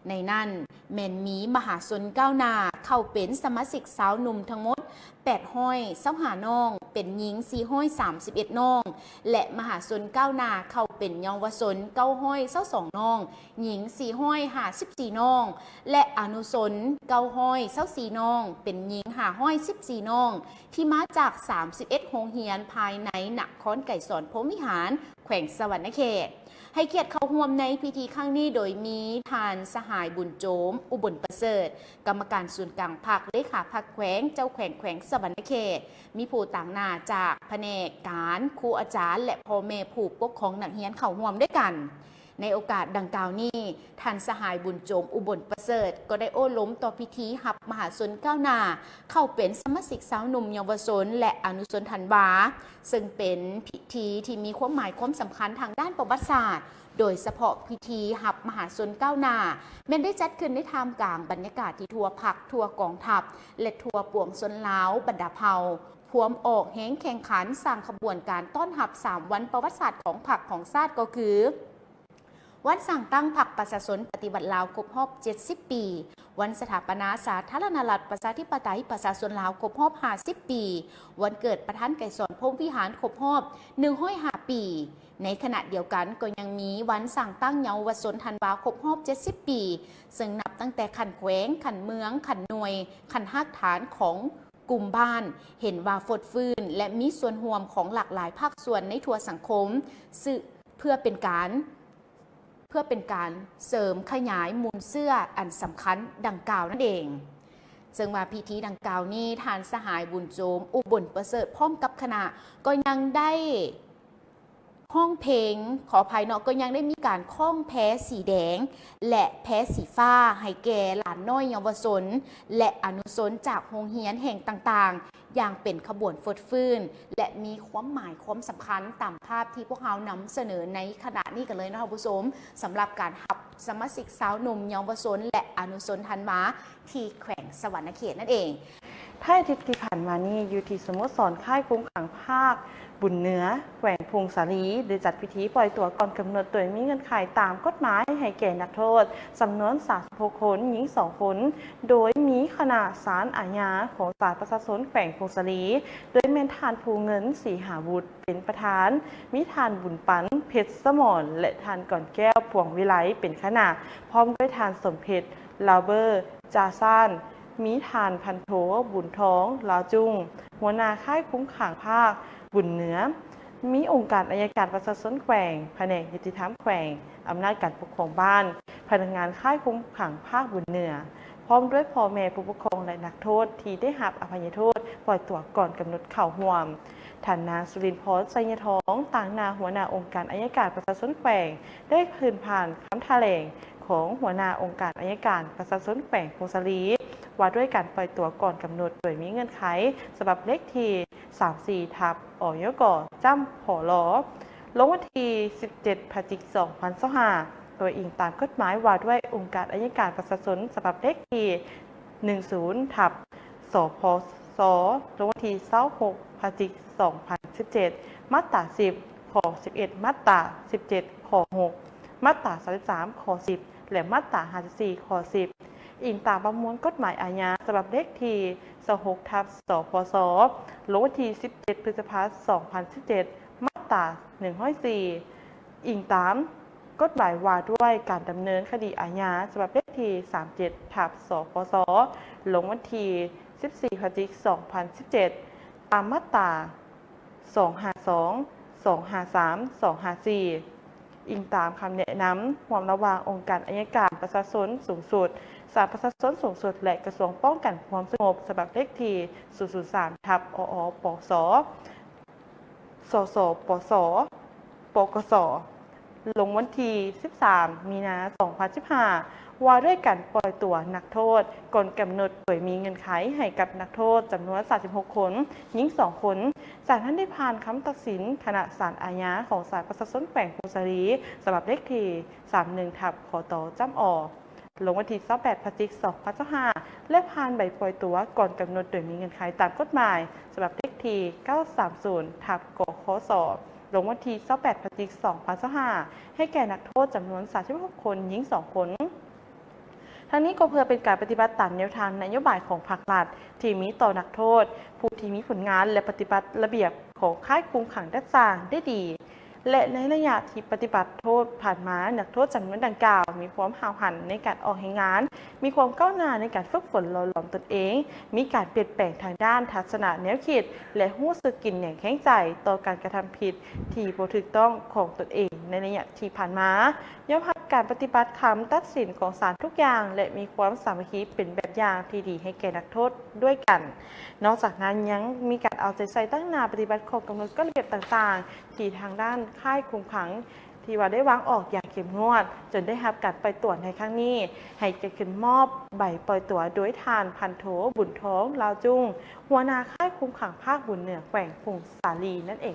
ໃນນັ້ນແມ່ນມີມະຫາຊົນກ້າວໜ້າເຂົ້າເປັນສະມາຊິກຊາວໜຸ່ມທັງໝົດ ແປດຮ້ອຍຊາວຫ້ານ້ອງ, ເປັນຍິງ ສີ່ຮ້ອຍສາມສິບເອັດນ້ອງ ແລະ ມະຫາຊົນກ້າວໜ້າເຂົ້າເປັນເຍົາວະຊົນ ເກົ້າຮ້ອຍຊາວສອງນ້ອງ, ຍິງ ສີ່ຮ້ອຍຫ້າສິບສີ່ນ້ອງ ແລະ ອະນຸຊົນ ເກົ້າຮ້ອຍຊາວສີ່ນ້ອງ, ເປັນຍິງ ຫ້າຮ້ອຍສິບສີ່ນ້ອງ ທີ່ມາຈາກ ສາມສິບເອັດໂຮງຮຽນພາຍໃນນະຄອນໄກສອນ ພົມວິຫານ ແຂວງສະຫວັນນະເຂດ. ໃຫ້ກຽດເຂົ້າຮ່ວມໃນພິທີຄັ້ງນີ້ໂດຍມີທ່ານສະຫາຍ ບຸນໂຈມ ອຸບົນປະເສີດ ກຳມະການສູນກາງພັກ, ເລຂາພັກແຂວງ, ເຈົ້າແຂວງແຂວງສະຫວັນນະເຂດ, ມີຜູ້ຕາງໜ້າຈາກພະແນກການ, ຄູອາຈານ ແລະ ພໍ່ແມ່ຜູ້ປົກຄອງນັກຮຽນເຂົ້າຮ່ວມດ້ວຍກັນ. ໃນໂອກາດດັ່ງກ່າວນີ້, ທ່ານສະຫາຍ ບຸນໂຈມ ອຸບົນປະເສີດ ກໍໄດ້ໂອ້ລົມຕໍ່ພິທີຮັບມະຫາຊົນກ້າວໜ້າ ເຂົ້າເປັນສະມາຊິກຊາວໜຸ່ມ, ເຍົາວະຊົນ ແລະ ອະນຸຊົນທັນວາ, ເຊິ່ງເປັນພິທີທີ່ມີຄວາມໝາຍຄວາມສຳຄັນທາງດ້ານປະຫວັດສາດ, ໂດຍສະເພາະພິທີຮັບມະຫາຊົນກ້າວໜ້າ ແມ່ນໄດ້ຈັດຂຶ້ນໃນທ່າມກາງບັນຍາກາດທີ່ທົ່ວພັກ, ທົ່ວກອງທັບ ແລະ ທົ່ວປວງຊົນລາວບັນດາເຜົ່າ ພວມອອກແຮງແຂ່ງຂັນສ້າງຂະບວນການຕ້ອນຮັບສາມວັນປະຫວັດສາດຂອງພັກຂອງຊາດ ກໍຄື ວັນສ້າງຕັ້ງພັກປະຊາຊົນປະຕິວັດລາວຄົບຮອບເຈັດສິບປີ, ວັນສະຖາປະນາສາທາລະນະລັດປະຊາທິປະໄຕປະຊາຊົນລາວຄົບຮອບຫ້າສິບປີ, ວັນເກີດປະທານໄກສອນ ພົມວິຫານ ຄົບຮອບໜຶ່ງຮ້ອຍຫ້າປີ. ໃນຂະນະດຽວກັນກໍຍັງມີວັນສ້າງຕັ້ງເຍົາວະຊົນທັນວາຄົບຮອບເຈັດສິບປີ, ເຊິ່ງນັບຕັ້ງແຕ່ຂັ້ນແຂວງ, ຂັ້ນເມືອງ, ຂັ້ນໜ່ວຍ, ຂັ້ນຮາກຖານຂອງກຸ່ມບ້ານ ເຫັນວ່າຟົດຟື້ນ ແລະ ມີສ່ວນຮ່ວມຂອງຫຼາກຫຼາຍພາກສ່ວນໃນທົ່ວສັງຄົມ ເພື່ອເປັນການ ເພື່ອເປັນການເສີມຂະຫຍາຍມູນເຊື້ອອັນສຳຄັນດັ່ງກ່າວນັ້ນເອງ. ເຊິ່ງວ່າພິທີດັ່ງກ່າວນີ້ ທ່ານສະຫາຍ ບຸນໂຈມ ອຸບົນປະເສີດ ພ້ອມກັບຄະນະ ກໍຍັງໄດ້ຮ້ອງເພງ, ຂໍອະໄພເນາະ, ກໍຍັງໄດ້ມີການຄ້ອງແພສີແດງ ແລະ ແພສີຟ້າໃຫ້ແກ່ຫຼານນ້ອຍເຍົາວະຊົນ ແລະ ອະນຸຊົນຈາກໂຮງຮຽນແຫ່ງຕ່າງໆ ຢ່າງເປັນຂະບວນຟົດຟື້ນ ແລະ ມີຄວາມໝາຍຄວາມສຳຄັນຕາມພາບທີ່ພວກເຮົານຳສະເໜີໃນຂະນະນີ້ກັນເລີຍເນາະທ່ານຜູ້ຊົມ, ສຳລັບການຮັບສະມາຊິກຊາວໜຸ່ມເຍົາວະຊົນ ແລະ ອະນຸຊົນທັນວາທີ່ແຂວງສະຫວັນນະເຂດນັ້ນເອງ. ທ້າຍອາທິດທີ່ຜ່ານມານີ້ ຢູ່ທີ່ສະໂມສອນຄ້າຍຄຸມຂັງພາກ ບຸນເໜືອ ແຂວງຜົ້ງສາລີ ໄດ້ຈັດພິທີປ່ອຍຕົວກ່ອນກຳນົດໂດຍມີເງື່ອນໄຂຕາມກົດໝາຍໃຫ້ແກ່ນັກໂທດຈຳນວນສາມສິບຫົກຄົນ, ຍິງສອງຄົນ, ໂດຍມີຄະນະສານອາຍາຂອງສານປະຊາຊົນແຂວງຜົ້ງສາລີ ໂດຍແມ່ນທ່ານ ພູເງິນ ສີຫາວຸດ ເປັນປະທານ, ມີທ່ານ ບຸນປັນ ເພັດສະໝອນ ແລະ ທ່ານ ກອນແກ້ວ ພວງວິໄລ ເປັນຄະນະ, ພ້ອມດ້ວຍທ່ານ ສົມເພັດ ລາວເບີ ຈາຊານ, ມີທ່ານ ພັນໂທ ບຸນທອງ ລາວຈຸ້ງ ຫົວໜ້າຄ້າຍຄຸມຂັງພາກບຸນເໜືອ, ມີອົງການໄອຍະການປະຊາຊົນແຂວງ, ພະແນກຍຸຕິທຳແຂວງ, ອຳນາດການປົກຄອງບ້ານ, ພະນັກງານຄ້າຍຄຸມຂັງພາກບຸນເໜືອ, ພ້ອມດ້ວຍພໍ່ແມ່ຜູ້ປົກຄອງ ແລະ ນັກໂທດທີ່ໄດ້ຮັບອະໄພຍະໂທດປ່ອຍຕົວກ່ອນກຳນົດເຂົ້າຮ່ວມ. ທ່ານນາງ ສຸລິນພອນ ໄຊຍະທອງ ຕາງໜ້າຫົວໜ້າອົງການໄອຍະການປະຊາຊົນແຂວງ ໄດ້ເຊີນຜ່ານຄຳຖະແຫຼງຂອງຫົວໜ້າອົງການໄອຍະການປະຊາຊົນແຂວງຜົ້ງສາລີ ວ່າດ້ວຍການປ່ອຍຕົວກ່ອນກຳນົດໂດຍມີເງື່ອນໄຂ ສະບັບເລກທີສາມສີ່ ທັບ ອຍກ ຈ້ຳ ພລ ລົງວັນທີສິບເຈັດ ພະຈິກ ສອງພັນຊາວຫ້າ ໂດຍອີງຕາມກົດໝາຍວ່າດ້ວຍອົງການໄອຍະການປະຊາຊົນ ສະບັບເລກທີໜຶ່ງສູນ ທັບ ສພສ ລົງວັນທີຊາວຫົກ ພະຈິກ ສອງພັນສິບເຈັດ ມາດຕາສິບ ຂໍ້ສິບເອັດ ມາດຕາສິບເຈັດ ຂໍ້ຫົກ ມາດຕາສາມສິບສາມ ຂໍ້ສິບ ແລະ ມາດຕາຫ້າສິບສີ່ ຂໍ້ສິບ ອີງຕາມປະມວນກົດໝາຍອາຍາ ສະບັບເລກທີຊາວຫົກ ທັບ ສພສ ລົງວັນທີສິບເຈັດ ພຶດສະພາ ສອງພັນສິບເຈັດ ມາດຕາໜຶ່ງຮ້ອຍສີ່ ອີງຕາມກົດໝາຍວ່າດ້ວຍການດຳເນີນຄະດີອາຍາ ສະບັບເລກທີສາມເຈັດ ທັບ ສພສ ລົງວັນທີສິບສີ່ ພະຈິກ ສອງພັນສິບເຈັດ ຕາມມາດຕາສອງຫ້າສອງ ສອງຫ້າສາມ ສອງຫ້າສີ່ ອີງຕາມຄຳແນະນຳຮ່ວມລະຫວ່າງອົງການໄອຍະການປະຊາຊົນສູງສຸດ, ສານປະຊາຊົນສູງສຸດ ແລະ ກະຊວງປ້ອງກັນຄວາມສະຫງົບ ສະບັບເລກທີສູນສູນສາມ ທັບ ອອປສ ສສປສ ປກສ ລົງວັນທີສິບສາມ ມີນາ ສອງພັນສິບຫ້າ ວ່າດ້ວຍການປ່ອຍຕົວນັກໂທດກ່ອນກຳນົດໂດຍມີເງື່ອນໄຂໃຫ້ກັບນັກໂທດຈຳນວນສາມສິບຫົກຄົນ, ຍິງສອງຄົນ. ສານນັ້ນໄດ້ຜ່ານຄຳຕັດສິນຄະນະສານອາຍາຂອງສານປະຊາຊົນແຂວງຜົ້ງສາລີ ສະບັບເລກທີສາມໜຶ່ງ ທັບ ຂຕ ຈ້ຳ ອ ລົງວັນທີຊາວແປດ ພະຈິກ ສອງພັນຊາວຫ້າ ແລະ ຜ່ານໃບປ່ອຍຕົວກ່ອນກຳນົດໂດຍມີເງື່ອນໄຂຕາມກົດໝາຍ ສະບັບເລກທີເກົ້າສາມສູນ ທັບ ກຂສ ລົງວັນທີຊາວແປດ ພະຈິກ ສອງພັນຊາວຫ້າ ໃຫ້ແກ່ນັກໂທດຈຳນວນສາມສິບຫົກຄົນ, ຍິງສອງຄົນ. ທັງນີ້ກໍເພື່ອເປັນການປະຕິບັດຕາມແນວທາງນະໂຍບາຍຂອງພັກລັດທີ່ມີຕໍ່ນັກໂທດ ຜູ້ທີ່ມີຜົນງານ ແລະ ປະຕິບັດລະບຽບຂອງຄ້າຍຄຸມຂັງດັດສ້າງໄດ້ດີ. ແລະ ໃນໄລຍະທີ່ປະຕິບັດໂທດຜ່ານມາ, ນັກໂທດຈຳນວນດັ່ງກ່າວມີຄວາມຫ້າວຫັນໃນການອອກແຮງງານ, ມີຄວາມກ້າວໜ້າໃນການຝຶກຝົນຫຼໍ່ຫຼອມຕົນເອງ, ມີການປ່ຽນແປງທາງດ້ານທັດສະນະແນວຄິດ ແລະ ຮູ້ສຶກກິນແໜງແຂງໃຈຕໍ່ການກະທຳຜິດທີ່ບໍ່ຖືກຕ້ອງຂອງຕົນເອງໃນໄລຍະທີ່ຜ່ານມາ, ຍອມຮັບການປະຕິບັດຄຳຕັດສິນຂອງສານທຸກຢ່າງ ແລະ ມີຄວາມສາມັກຄີເປັນແບບຢ່າງທີ່ດີໃຫ້ແກ່ນັກໂທດດ້ວຍກັນ. ນອກຈາກນັ້ນຍັງມີການເອົາໃຈໃສ່ຕັ້ງໜ້າປະຕິບັດຂໍ້ກຳນົດ, ກົດລະບຽບຕ່າງໆ ທີ່ທາງດ້ານຄ້າຍຄຸມຂັງທີ່ວ່າໄດ້ວາງອອກຢ່າງເຂັ້ມງວດ, ຈົນໄດ້ຮັບການປ່ອຍຕົວໃນຄັ້ງນີ້ ໃຫ້ກຽດຂຶ້ນມອບໃບປ່ອຍຕົວໂດຍທ່ານ ພັນໂທ ບຸນທອງ ລາວຈຸ້ງ ຫົວໜ້າຄ້າຍຄຸມຂັງພາກບຸນເໜືອແຂວງຜົ້ງສາລີນັ້ນເອງ